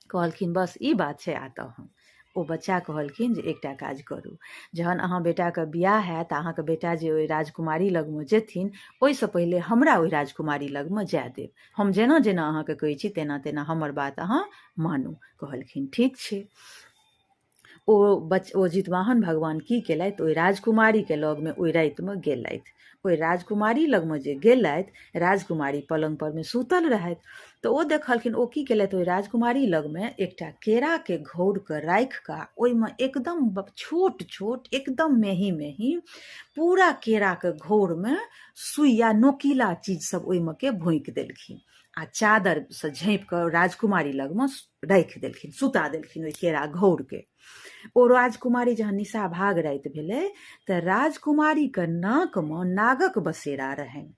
कहलखिन बस ई बात छै। आ तहन ओ बच्चा कहलखिन जे एकटा काज करू, जहन अहाँ बेटाके बियाह हैत आ अहाँके बेटा जे ओहि राजकुमारी लगमे जेथिन, ओहिसँ पहिले हमरा ओहि राजकुमारी लगमे जाय देब। हम जेना जेना अहाँके कहै छी तेना तेना हमर बात अहाँ मानू। कहलखिन ठीक छै। ओ बच ओ जितवाहन भगवान की केलथि, ओहि राजकुमारीके लगमे ओहि रातिमे गेलथि। ओहि राजकुमारी लगमे जे गेलथि, राजकुमारी पलङ्ग परमे सुतल रहथि। तऽ ओ देखलखिन, ओ की केलथि, ओहि राजकुमारी लगमे एकटा केराके घौरके राखि कऽ ओहिमे एकदम छोट छोट एकदम मेही मेही पूरा केराके घौरमे सुइया नोकीला चीज सब ओहिमे के भोँकि देलखिन आ चादरसँ झाँपि कऽ राजकुमारी लगमे राखि देलखिन, सुता देलखिन ओहि केरा घौरके। ओ राजकुमारी जहन निशा भाग राति भेलै तऽ राजकुमारीके नाकमे नागक बसेरा रहनि,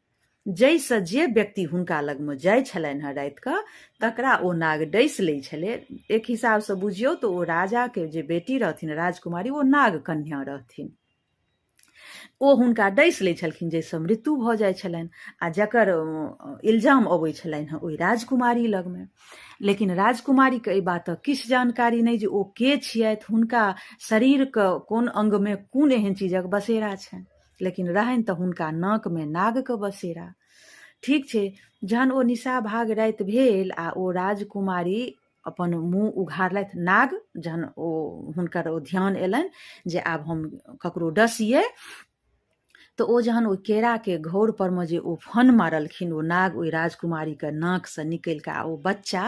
जाहिसँ जे व्यक्ति हुनका लगमे जाइ छलनि हेँ रातिके तकरा ओ नाग डसि लै छलै। एक हिसाबसँ बुझियौ तऽ ओ राजाके जे बेटी रहथिन राजकुमारी, ओ नाग कन्या रहथिन। ओ हुनका डसि लै छलखिन जाहिसँ मृत्यु भऽ जाइ छलनि आ जकर इल्जाम अबै छलनि हेँ ओहि राजकुमारी लगमे। लेकिन राजकुमारीके एहि बातक किछु जानकारी नहि जे ओ के छियथि, हुनका शरीरके कोन अङ्गमे कोन एहन चीजक बसेरा छनि। लेकिन रहनि तऽ हुनका नाकमे नागके बसेरा। ठीक छै, जहन ओ निशा भाग राति भेल आ ओ राजकुमारी अपन मुँह उघारलथि, नाग जहन ओ हुनकर ओ ध्यान एलनि जे आब हम ककरो डसियै, तऽ ओ जहन ओहि केराके घौर परमे जे ओ फन मारलखिन, ओ नाग ओहि राजकुमारीके नाकसँ निकलि कऽ आ ओ बच्चा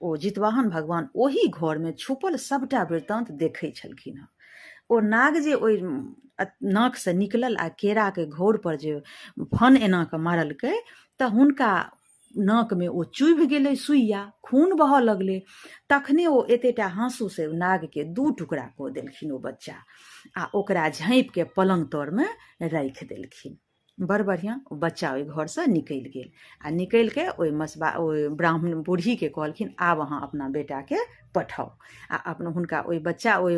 ओ जितवाहन भगवान ओहि घरमे छुपल सभटा वृत्तान्त देखै छलखिन हँ। ओ नाग जे ओहि नाकसँ निकलल आ केराके घौर पर जे फन एना कऽ मारलकै तऽ हुनका नाकमे ओ चुभि गेलै सुइया, खून बहऽ लगलै। तखने ओ एतेटा हाँसूसँ नागके दू टुकड़ा कऽ देलखिन ओ बच्चा आ ओकरा झाँपिके पलङ्ग तरमे राखि देलखिन। बड़ बढ़िआँ, ओ बच्चा ओहि घरसँ निकलि गेल आ निकलि कऽ ओहि मसबा ओहि ब्राह्मण बूढ़ीके कहलखिन आब अहाँ अपना बेटाके पठाउ। आ अपना हुनका ओहि बच्चा ओहि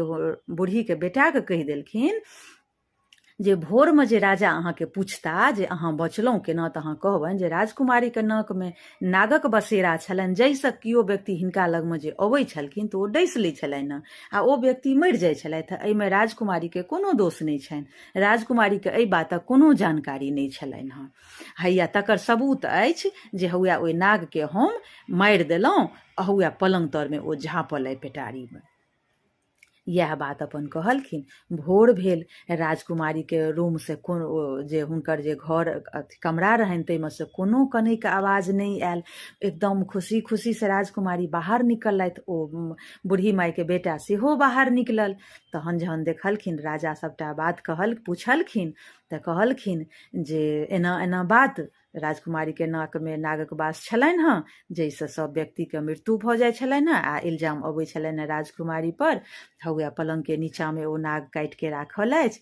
बूढ़ीके बेटाके कहि देलखिन जे भोरमे जे राजा अहाँके पुछता जे अहाँ बचलहुँ केना, तऽ अहाँ कहबनि जे राजकुमारीके नाकमे नागक बसेरा छलनि, जाहिसँ केओ व्यक्ति हिनका लगमे जे अबै छलखिन तऽ ओ डसि लै छलनि हँ आ ओ व्यक्ति मरि जाइ छलथि। एहिमे राजकुमारीके कोनो दोष नहि छनि। राजकुमारीके एहि बातक कोनो जानकारी नहि छलनि हँ। हैया तकर सबूत अछि जे हौआ ओहि नागके हम मारि देलहुँ, हौआ पलङ्ग तरमे ओ झाँपल अइ पेटारीमे। इएह बात अपन कहलखिन। भोर भेल, राजकुमारीके रूमसँ कोनो जे हुनकर जे घर अथी कमरा रहनि ताहिमे से कोनो कनैके आवाज नहि आयल। एकदम खुशी खुशीसँ राजकुमारी बाहर निकललथि, ओ बूढ़ी मायके बेटा सेहो बाहर निकलल। तहन जहन देखलखिन राजा सभटा बात कहल पुछलखिन तऽ कहलखिन जे एना एना बात, राजकुमारीके नाकमे नागक वास छलनि हँ, जाहिसँ सभ व्यक्तिके मृत्यु भऽ जाइ छलनि हँ आ इल्जाम अबै छलनि हँ राजकुमारीपर। हौए पलङ्गके नीचाँमे ओ नाग काटिके राखल अछि,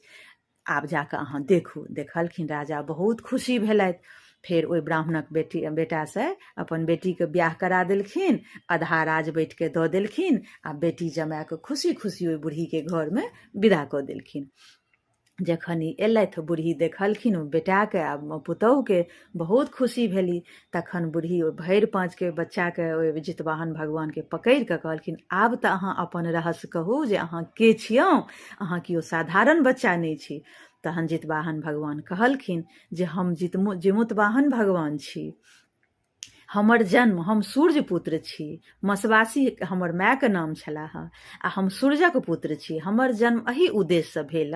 आब जाकऽ अहाँ देखू। देखलखिन राजा, बहुत खुशी भेलथि। फेर ओहि ब्राह्मणक बेटी बेटासँ अपन बेटीके बियाह करा देलखिन, आधा राज बैठके दऽ देलखिन आ बेटी जमाएके खुशी खुशी ओहि बूढ़ीके घरमे विदा कऽ देलखिन। जखन ई अयलथि, बूढ़ी देखलखिन बेटाके आ पुतहुके, बहुत खुशी भेली। तखन बूढ़ी ओहि भरि पाँचके बच्चाके ओहि जितवाहन भगवानके पकड़ि कऽ कहलखिन आब तऽ अहाँ अपन रहस्य कहू जे अहाँ के छियौ, अहाँ केओ साधारण बच्चा नहि छी। तहन जितवाहन भगवान कहलखिन जे हम जिमुतवाहन भगवान छी, हमर जन्म, हम सूर्य पुत्र छी, मसवासी हमर मायके नाम छलाह आ हम सूर्यक पुत्र छी। हमर जन्म एहि उद्देश्यसँ भेल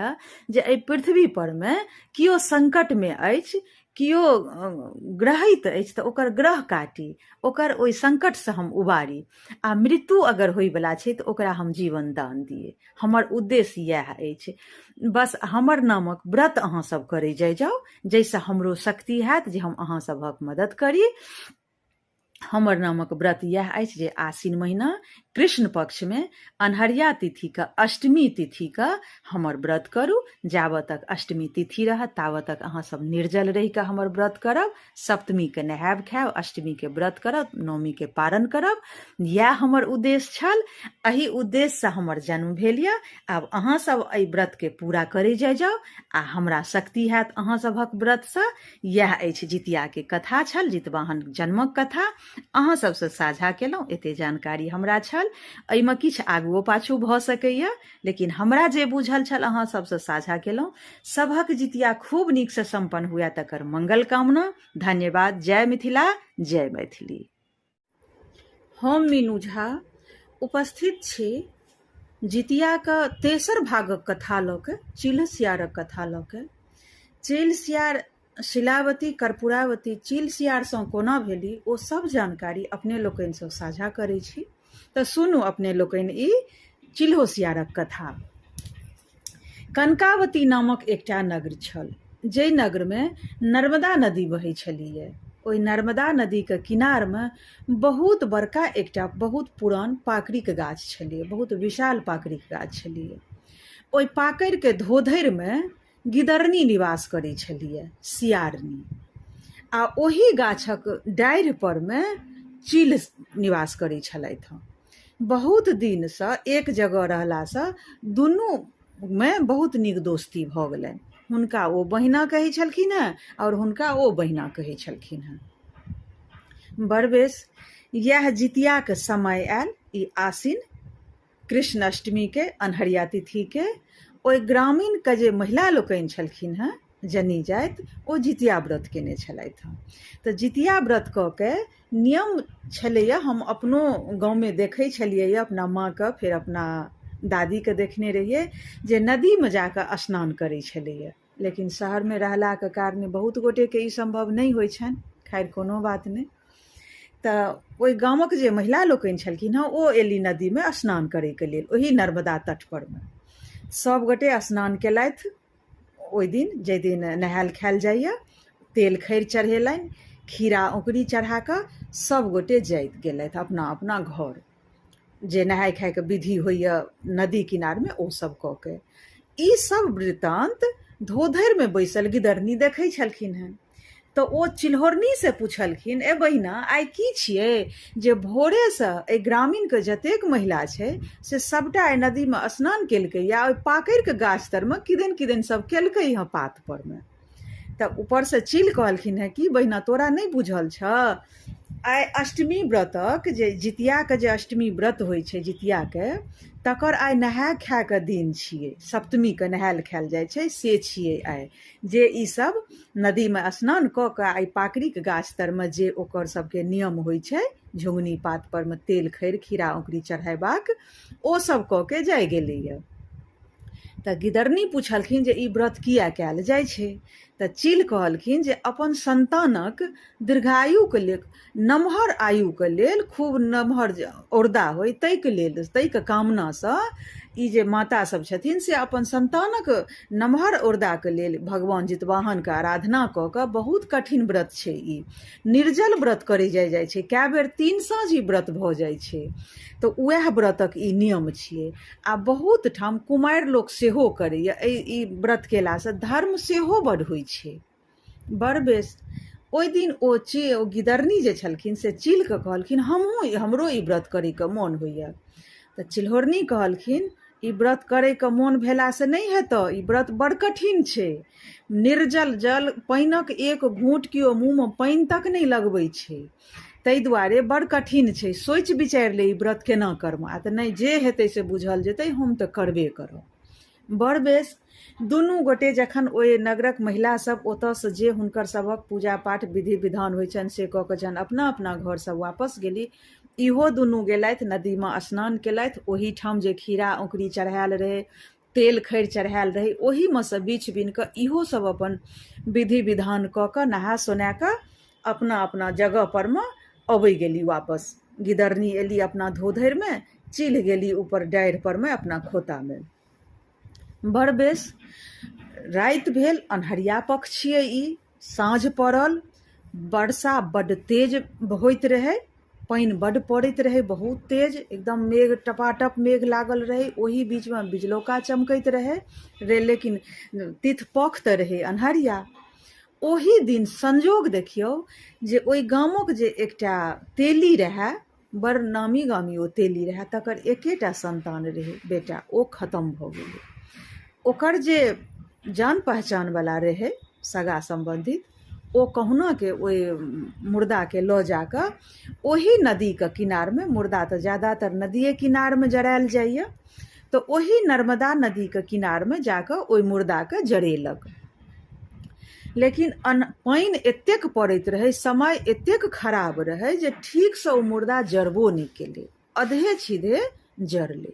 जे एहि पृथ्वी परमे केओ संकटमे अछि, केओ ग्रहित अछि तऽ ओकर ग्रह काटी, ओकर ओहि संकटसँ हम उबारी आ मृत्यु अगर होइवला छै तऽ ओकरा हम जीवन दान दियै। हमर उद्देश्य इएह अछि। बस हमर नामक व्रत अहाँ सब करै जाइ जाउ, जाहिसँ हमरो शक्ति हैत जे हम अहाँ सभक मदद करी। हमर नामक व्रत इएह अछि जे आसिन महीना कृष्ण पक्षमे अन्हरिया तिथिके अष्टमी तिथिके हमर व्रत करू। जाबऽ तक अष्टमी तिथि रहत ताबऽ तक अहाँ सब निर्जल रहिकऽ हमर व्रत करब। सप्तमीके नहायब खायब, अष्टमीके व्रत करब, नवमीके पारण करब। इएह हमर उद्देश्य छल, एहि उद्देश्यसँ हमर जन्म भेल यऽ। आब अहाँ सब एहि व्रतके पूरा करै जाइ जाउ आ हमरा शक्ति हैत अहाँ सभक व्रतसँ। इएह अछि जितियाके कथा छल, जितवाहन जन्मक कथा अहाँ सबसँ साझा केलहुँ। एते जानकारी हमरा छल, एहिमे किछु आगुओ पाछू भऽ सकैए, लेकिन हमरा जे बुझल छल अहाँ सबसँ साझा केलहुँ। सभक जितिया खूब नीकसँ सम्पन्न हुए तकर मंगल कामना। धन्यवाद। जय मिथिला, जय मैथिली। हम मीनू झा उपस्थित छी जितियाके तेसर भागक कथा लऽ कऽ, चील्ह सियारक कथा लऽ कऽ। चील सियार शिलावती कर्पूरावती चील सियारसँ कोना भेली, ओ सब जानकारी अपने लोकनिसँ साझा करै छी। तऽ सुनू अपने लोकनि ई चिल्हो सियारक कथा। कनकावती नामक एकटा नगर छल, जाहि नगरमे नर्मदा नदी बहै छलैए। ओहि नर्मदा नदीके किनारमे बहुत बड़का एकटा बहुत पुरान पाकड़िक गाछ छलैए, बहुत विशाल पाकड़िक गाछ छलैए। ओहि पाकड़िके धोधरिमे गिदरनी निवास करै छलैए, सियारनी, आ ओही गाछक डाढ़ि परमे चील निवास करै छलथि हँ। बहुत दिनसँ एक जगह रहलासँ दुनूमे बहुत नीक दोस्ती भऽ गेलनि। हुनका ओ बहिना कहै छलखिन हेँ आओर हुनका ओ बहिना कहै छलखिन हेँ। बड़ बेस, इएह जितियाके समय आयल, ई आसिन कृष्ण अष्टमीके अन्हरिया तिथिके ओहि ग्रामीणके जे महिला लोकनि छलखिन हेँ, जनी जाति, ओ जितिया व्रत केने छलथि हँ। तऽ जितिया व्रत कऽ के नियम छलैए, हम अपनो गाँवमे देखै छलियै अपना माँके, फेर अपना दादीके देखने रहियै जे नदीमे जाकऽ स्नान करै छलैए। लेकिन शहरमे रहलाके कारणे बहुत गोटेके ई सम्भव नहि होइ छनि। खैर, कोनो बात नहि। तऽ ओहि गामक जे महिला लोकनि छलखिन हँ, ओ एली नदीमे स्नान करैके लेल। ओही नर्मदा तट परमे सभ गोटे स्नान केलथि। ओहि दिन, जाहि दिन नहायल खायल जाइए, तेल खैर चढ़ेलनि, खीरा औंकुरी चढ़ा कऽ सभ गोटे जाइत गेलथि अपना अपना घर। जे नहाय खायके विधि होइए नदी किनारमे, ओ सब कऽ के। ई सब वृतान्त धोधरिमे बैसल गिदरनी देखै छलखिन हेँ। तऽ ओ चिल्होरनीसँ पुछलखिन, ए बहिना, आइ की छियै जे भोरेसँ एहि ग्रामीणके जतेक महिला छै से सभटा एहि नदीमे स्नान केलकै या ओहि पाकड़िके गाछ तरमे किदन किदन सब केलकै हँ पात परमे? तऽ ऊपरसँ चील कहलखिन हेँ, की बहिना, तोरा नहि बुझल छऽ? आइ अष्टमी व्रतक जे जितियाके जे अष्टमी व्रत होइ छै जितियाके, तकर आइ नहाय खायके दिन छियै। सप्तमीके नहायल खायल जाइ छै से छियै आइ, जे ई सब नदीमे स्नान कऽ कऽ आइ पाकड़िक गाछ तरमे जे ओकर सबके नियम होइ छै, झुङ्गनी पात परमे तेल खैर खीरा औंकुरी चढ़ेबाक, ओ सब कऽ के जाइ गेलैए। तऽ गिदरनी पुछलखिन जे ई व्रत किया कयल जाइ छै? तऽ चील कहलखिन जे अपन सन्तानक दीर्घायुके लेल, नमहर आयुके लेल, खूब नमहर जे औरदा होइ ताहिके लेल, ताहिके कामनासँ ई जे माता सब छथिन से अपन सन्तानक नमहर औरदाके लेल भगवान जितवाहनके आराधना कऽ कऽ, बहुत कठिन व्रत छै ई, निर्जल व्रत करै जाइ जाइ छै, कए बेर तीन साँझ ई व्रत भऽ जाइ छै, तऽ उएह व्रतक ई नियम छियै। आ बहुत ठाम कुमारि लोक सेहो करैए। एहि ई व्रत केलासँ धर्म सेहो बड्ड होइ छै। बड़ बेस, ओहि दिन ओ ची ओ गिदरनी जे छलखिन से चीलके कहलखिन, हमहूँ, हमरो ई व्रत करैके मोन होइए। तऽ चिल्होरनी कहलखिन, ई व्रत करैके मोन भेलासँ नहि हेतऽ, ई व्रत बड़ कठिन छै। निर्जल जल पानिक एक घूँट केओ मुँहमे पानि तक नहि लगबै छै, ताहि दुआरे बड़ कठिन छै। सोचि विचारि ले ई व्रत केना करबह। आ तऽ नहि, जे हेतै से बुझल जेतै, हम तऽ करबे करब। बड़ बेस, दुनू गोटे जखन ओहि नगरक महिला सब ओतऽसँ जे हुनकर सभक पूजा पाठ विधि विधान होइ छनि से कऽ कऽ जहन अपना अपना घर सब वापस गेली, इहो दुनू गेलथि, नदीमे स्नान केलथि। ओहिठाम जे खीरा औंकुरी चढ़ायल रहै, तेल खैर चढ़ायल रहै, ओहीमे सँ बीछ बिन कऽ इहो सब अपन विधि विधान कऽ कऽ नहा सोना कऽ अपना अपना जगह परमे अबै गेली वापस। गिदरनी एली अपना धोधरिमे, चील गेली ऊपर डाढ़ि परमे अपना खोतामे। बड़ बेस, राति भेल, अन्हरिया पक्ष छियै ई, साँझ पड़ल, वर्षा बड्ड तेज होइत रहै। पानि बड्ड पड़ैत रहै बहुत तेज, एकदम मेघ टपाटप मेघ लागल रहै। ओही बीचमे बिजलौका चमकैत रहै रे, लेकिन तिथ पख तऽ रहै अन्हरिया। ओही दिन संजोग देखियौ जे ओहि गामक जे एकटा तेली रहए, बड़ नामी गामी ओ तेली रहए, तकर एकेटा सन्तान रहै बेटा, ओ खतम भऽ गेलै। ओकर जे जान पहचानवला रहै सगा सम्बन्धित, ओ कहुनाके ओहि मुर्दाके लऽ जाकऽ ओही नदीके किनारमे, मुर्दा तऽ ज्यादातर नदिए किनारमे जरायल जाइए, तऽ ओही नर्मदा नदीके किनारमे जाकऽ ओहि मुर्दाके जरेलक। लेकिन पानि एतेक पड़ैत रहै, समय एतेक खराब रहै जे ठीकसँ ओ मुर्दा जरबो नहि केलै, अधे छिधे जरलै।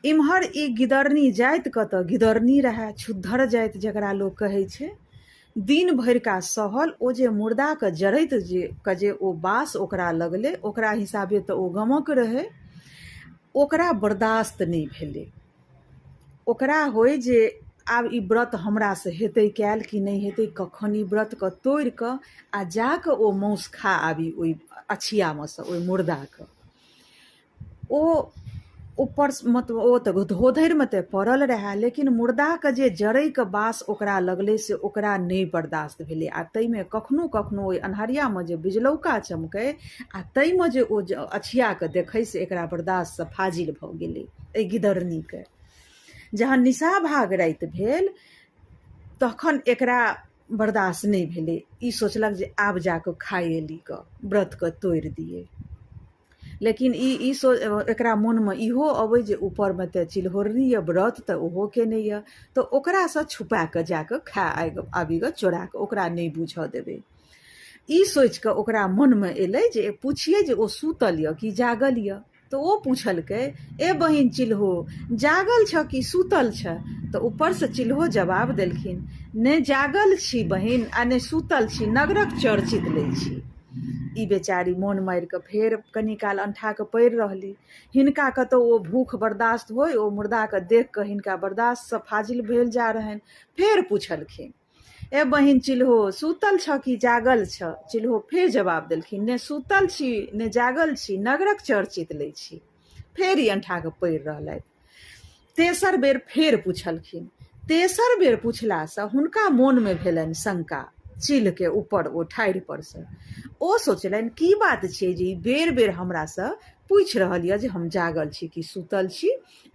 इम्हर ई गिदरनी जाति कतऽ गिदरनी रहए, छुद्धर जाति जकरा लोक कहै छै, दिन भरिका सहल ओ जे मुर्दाके जरैत जे के जे ओ बास ओकरा लगलै, ओकरा हिसाबे तऽ ओ गमक रहै, ओकरा बर्दाश्त नहि भेलै। ओकरा होइ जे आब ई व्रत हमरासँ हेतै कयल कि नहि हेतै, कखन ई व्रतके तोड़ि कऽ आ जा कऽ ओ मासु खा आबी ओहि अछियामे सँ ओहि मुर्दाके। ओ ऊपर मतलब ओ तऽ धोधरिमे तऽ पड़ल रहए, लेकिन मुर्दाके जे जरैके बास ओकरा लगलै से ओकरा नहि बर्दाश्त भेलै। आ ताहिमे कखनो कखनो ओहि अन्हरियामे जे बिजलौका चमकै आ ताहिमे जे ओ अछियाके देखै से एकरा बर्दाश्तसँ फाजिल भऽ गेलै एहि गिदरनीके। जहन निशाभाग राति भेल तखन एकरा बर्दाश्त नहि भेलै, ई सोचलक जे आब जा कऽ खाइ एली कऽ व्रतके तोड़ि दियै। लेकिन ई ई सो एकरा मोनमे इहो अबै जे ऊपरमे तऽ चिल्होरनी यऽ, व्रत तऽ ओहो केने यऽ, तऽ ओकरासँ छुपा कऽ जा कऽ खा आबि कऽ चोरा कऽ ओकरा नहि बूझऽ देबै। ई सोचि कऽ ओकरा मोनमे एलै जे पुछियै जे ओ सुतल यऽ कि जागल यऽ। तऽ ओ पुछलकै, ए बहिन चिल्हो, जागल छह कि सुतल छह? तऽ ऊपरसँ चिल्हो जवाब देलखिन, ने जागल छी बहिन आ ने सुतल छी, नगरक चर्चित लै छी। ई बेचारी मोन मारि कऽ फेर कनी काल अंठा कऽ पड़ि रहली। हिनका कतौ ओ भूख बर्दाश्त होय, ओ मुर्दाके देख कऽ हिनका बर्दाश्तसँ फाजिल भेल जा रहनि। फेर पुछलखिन, ए बहिन चिल्हो, सुतल छह कि जागल छह? चिल्हो फेर जवाब देलखिन, ने सुतल छी ने जागल छी, नगरक चर्चित लै छी। फेर ई अंठा कऽ पड़ि रहलथि। तेसर बेर फेर पुछलखिन। तेसर बेर पुछलासँ हुनका मोनमे भेलनि शंका, चिल्हके ऊपर ओ ठाढ़ि परसँ। ओ सोचलनि, की बात छियै जे ई बेर बेर हमरासँ पूछि रहल यऽ जे हम जागल छी कि सुतल छी।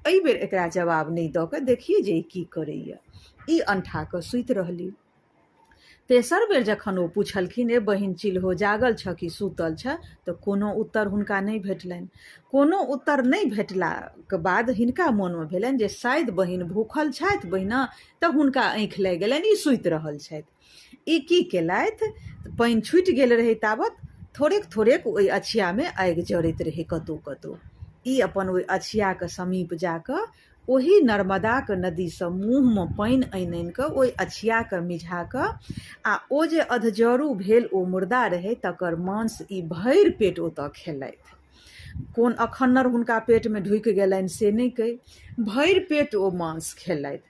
एहि बेर एकरा जवाब नहि दऽ कऽ देखियै जे ई की करैए। ई अंठा कऽ सुति रहली। तेसर बेर जखन ओ पुछलखिन, ए बहिन चिल्हो, जागल छह कि सुतल छह? तऽ कोनो उत्तर हुनका नहि भेटलनि। कोनो उत्तर नहि भेटलाक बाद हिनका मोनमे भेलनि जे शायद बहिन भूखल छथि बहिना, तऽ हुनका आँखि लागि गेलनि, ई सुति रहल छथि। ई की केलथि, पानि छुटि गेल रहै ताबत थोड़ेक थोड़ेक ओहि अछियामे आगि जरैत रहै कतहु कतहु। ई अपन ओहि अछियाके समीप जा कऽ ओही नर्मदाक नदीसँ मुँहमे पानि आनि आनि कऽ ओहि अछियाके मिझा कऽ आ ओ जे अधजरू भेल ओ मुर्दा रहै तकर मांस ई भरि पेट ओतऽ खेलथि। कोन अखन्नर हुनका पेटमे ढुकि गेलनि से नहि कहि, भरि पेट ओ मांस खेलथि।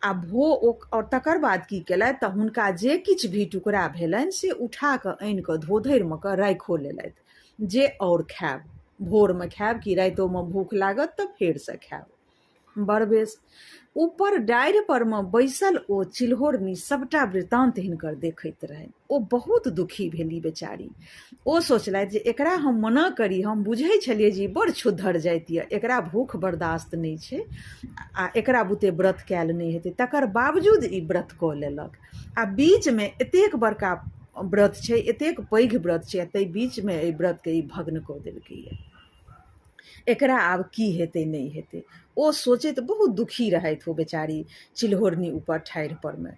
आ भो ओ आओर तकर बाद की केलथि तऽ हुनका जे किछु भी टुकड़ा भेलनि से उठा कऽ आनि कऽ धोधरिमे कऽ राखिओ लेलथि जे आओर खायब, भोरमे खायब कि रातिओमे भूख लागत तऽ फेरसँ खायब। बड़ बेस। ऊपर डाढ़ि परमे बैसल ओ चिल्होरनी सभटा वृतान्त हिनकर देखैत रहनि। ओ बहुत दुखी भेली बेचारी। ओ सोचलथि जे एकरा हम मना करी, हम बुझै छलियै जे ई बड़ छुद्धर जाति यऽ, एकरा भूख बर्दाश्त नहि छै आ एकरा बुते व्रत कयल नहि हेतै, तकर बावजूद ई व्रत कऽ लेलक। आ बीचमे एतेक बड़का व्रत छै, एतेक पैघ व्रत छै, आ ताहि बीचमे एहि व्रतके ई भग्न कऽ देलकैए। एकरा आब की हेतै नहि हेतै, ओ सोचैत बहुत दुखी रहथि ओ बेचारी चिल्होरनी ऊपर ठाढ़ि परमे।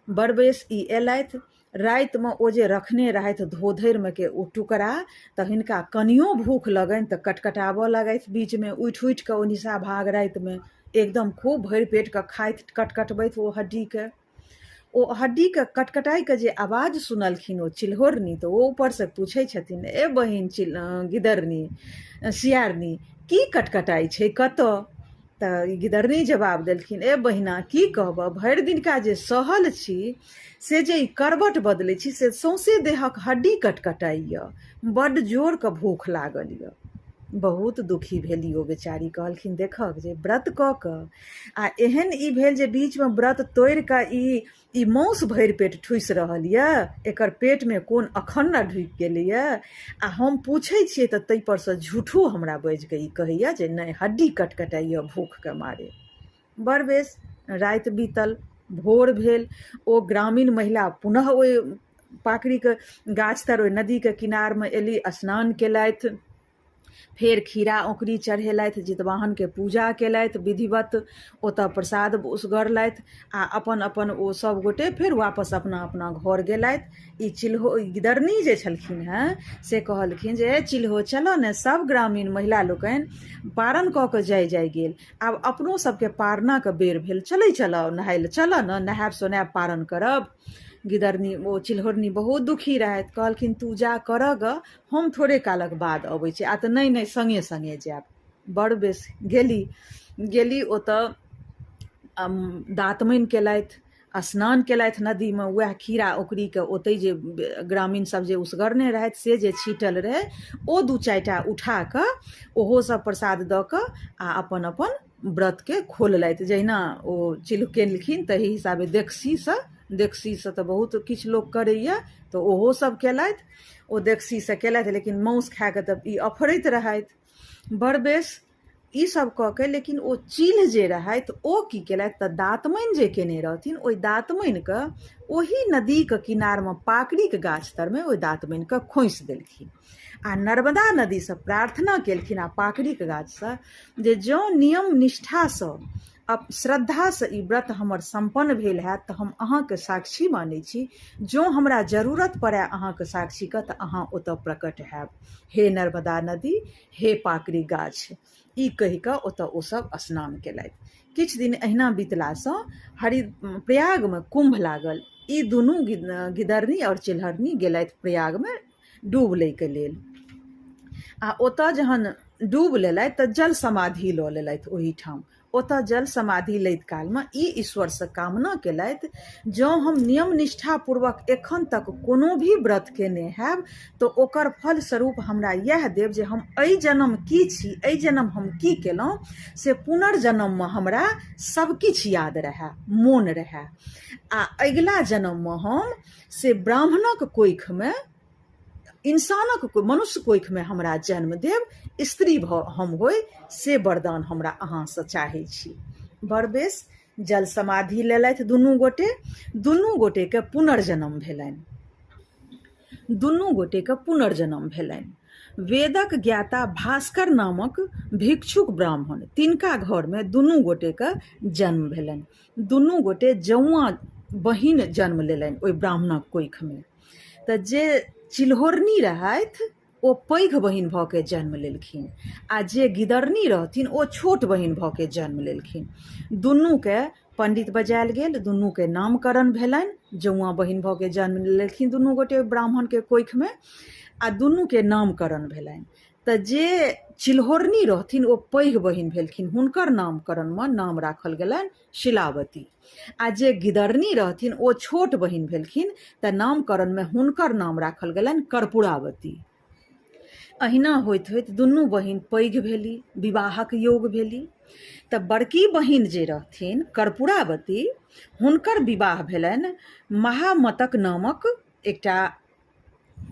बड़ बेस ई अयलथि रातिमे, ओ जे रखने रहथि धोधरिमे के ओ टुकड़ा, तऽ हिनका कनियो भूख लगनि तऽ कटकटाबऽ लगथि बीचमे उठि उठि कऽ ओ निशा भाग रातिमे एकदम खूब भरि पेटके खाथि कटकटबैत ओ हड्डीके। ओ हड्डीके कटकटाइके जे आवाज सुनलखिन ओ चिल्होरनी, तऽ ओ ऊपरसँ पूछै छथिन, ए बहिन गिदरनी सियारनी, की कटकटाइ छै कतऽ? तऽ ई गिदरनी जवाब देलखिन, ए बहिना, की कहबह, भरि दिनका जे सहल छी से जे ई करबट बदलै छी से सौंसे देहक हड्डी कटकटाइए, बड्ड जोरके भूख लागल यऽ। बहुत दुखी भेली ओ बेचारी। कहलखिन, देखहक जे व्रत कऽ कऽ आ एहन ई भेल जे बीचमे व्रत तोड़ि कऽ ई ई माउस भरि पेट ठूसि रहल यऽ, एकर पेटमे कोन अखन्न ढुकि गेलैए? आ हम पूछै छियै तऽ ताहिपरसँ झूठो हमरा बाजि कऽ ई कहैए जे नहि, हड्डी कटकटाइए भूखके मारे। बड़ बेस, राति बीतल, भोर भेल। ओ ग्रामीण महिला पुनः ओहि पाकड़िके गाछ तर, ओहि नदीके किनारमे एली, स्नान केलथि, फेर खीरा औंकुरी चढ़ेलथि, जितवाहनके पूजा केलथि विधिवत, ओतऽ प्रसाद उसगरलथि आ अपन अपन ओ सब गोटे फेर वापस अपना अपना घर गेलथि। ई चिल्हो गिदरनी जे छलखिन हेँ से कहलखिन जे चिल्हो, चलऽ ने, सब ग्रामीण महिला लोकनि पारन कऽ कऽ जाइ जाइ गेल, आब अपनो सबके पारनाके बेर भेल, चलै चलऽ नहाय लए, चलऽ ने, नहायब सोनायब, पारन करब। गिदरनी ओ चिल्होरनी बहुत दुखी रहथि। कहलखिन, तू जा करऽ गऽ, हम थोड़े कालक बाद अबै छी। आ तऽ नहि नहि, सङ्गे सङ्गे जायब। बड़ बेस, गेली। गेली ओतऽ, दातमनि केलथि, स्नान केलथि नदीमे। उएह खीरा औंकुरीके ओतहि जे ग्रामीण सब जे उसगरने रहथि से जे छीटल रहै, ओ दू चारिटा उठा कऽ ओहो सब प्रसाद दऽ कऽ आ अपन अपन व्रतके खोललथि। जहिना ओ चिल्ह केलखिन तही हिसाबे देक्सीसँ, देक्सीसँ तऽ बहुत किछु लोक करैए, तऽ ओहो सब केलथि। ओ देक्सीसँ केलथि, लेकिन मासु खाए कऽ तऽ ई अफरैत रहथि। बड़ बेस, ई सब कऽ के लेकिन ओ चील्ह जे रहथि ओ की केलथि तऽ दातमनि जे केने रहथिन ओहि दातमनिके ओही नदीके किनारमे पाकड़िके गाछ तरमे ओहि दातमनिके खोंसि देलखिन आ नर्मदा नदीसँ प्रार्थना केलखिन आ पाकड़िके गाछसँ जे जँ नियम निष्ठासँ, श्रद्धासँ ई व्रत हमर सम्पन्न भेल हैत तऽ हम अहाँके साक्षी मानै छी, जँ हमरा जरूरत पड़य अहाँके साक्षीके तऽ अहाँ ओतऽ प्रकट हैब, हे नर्मदा नदी, हे पाकड़ि गाछ। ई कहि कऽ ओतऽ ओ सब स्नान केलथि। किछु दिन एहिना बीतलासँ हरि प्रयागमे कुम्भ लागल। ई दुनू गिदरनी आओर चिल्हरनी गेलथि प्रयागमे डूब लैके लेल आ ओतऽ जहन डूब लेलथि तऽ जल समाधि लऽ लेलथि ओहिठाम। ओतऽ जल समाधि लैत कालमे ई ईश्वरसँ कामना केलथि, जँ हम नियम निष्ठापूर्वक एखन तक कोनो भी व्रत केने हैब तऽ ओकर फलस्वरूप हमरा इएह देब जे हम एहि जन्म की छी, एहि जन्म हम की केलहुँ, से पुनर्जन्ममे हमरा सब किछु याद रहए, मोन रहए आ अगिला जन्ममे हम से ब्राह्मणक कोखिमे, इंसानक, मनुष्य कोखिमे हमरा जन्म देब, स्त्री भऽ हम होइ, से वरदान हमरा अहाँसँ चाहै छी। बड़ बेस, जल समाधि लेलथि दुनू गोटे। दुनू गोटेके पुनर्जन्म भेलनि। दुनू गोटेके पुनर्जन्म भेलनि। वेदक ज्ञाता भास्कर नामक भिक्षुक ब्राह्मण, तिनका घरमे दुनू गोटेके जन्म भेलनि। दुनू गोटे जौआँ बहिन जन्म लेलनि ओहि ब्राह्मणक कोखिमे। तऽ जे चिल्होरनी रहथि ओ पैघ बहिन भऽ के जन्म लेलखिन आ जे गिदरनी रहथिन ओ छोट बहिन भऽ के जन्म लेलखिन। दुनूके पंडित बजायल गेल, दुनूके नामकरण भेलनि। जौआँ बहिन भऽ के जन्म लेलखिन दुनू गोटे ब्राह्मणके कोखिमे आ दुनूके नामकरण भेलनि। तऽ जे चिल्होरनी रहथिन ओ पैघ बहिन भेलखिन, हुनकर नामकरणमे नाम राखल गेलनि शिलावती आ जे गिदरनी रहथिन ओ छोट बहिन भेलखिन तऽ नामकरणमे हुनकर नाम राखल गेलनि कर्पूरावती। अहिना होइत होइत दुनू बहिन पैघ भेली, विवाहक योग भेली तऽ बड़की बहिन जे रहथिन कर्पूरावती, हुनकर विवाह भेलनि महामतक नामक एकटा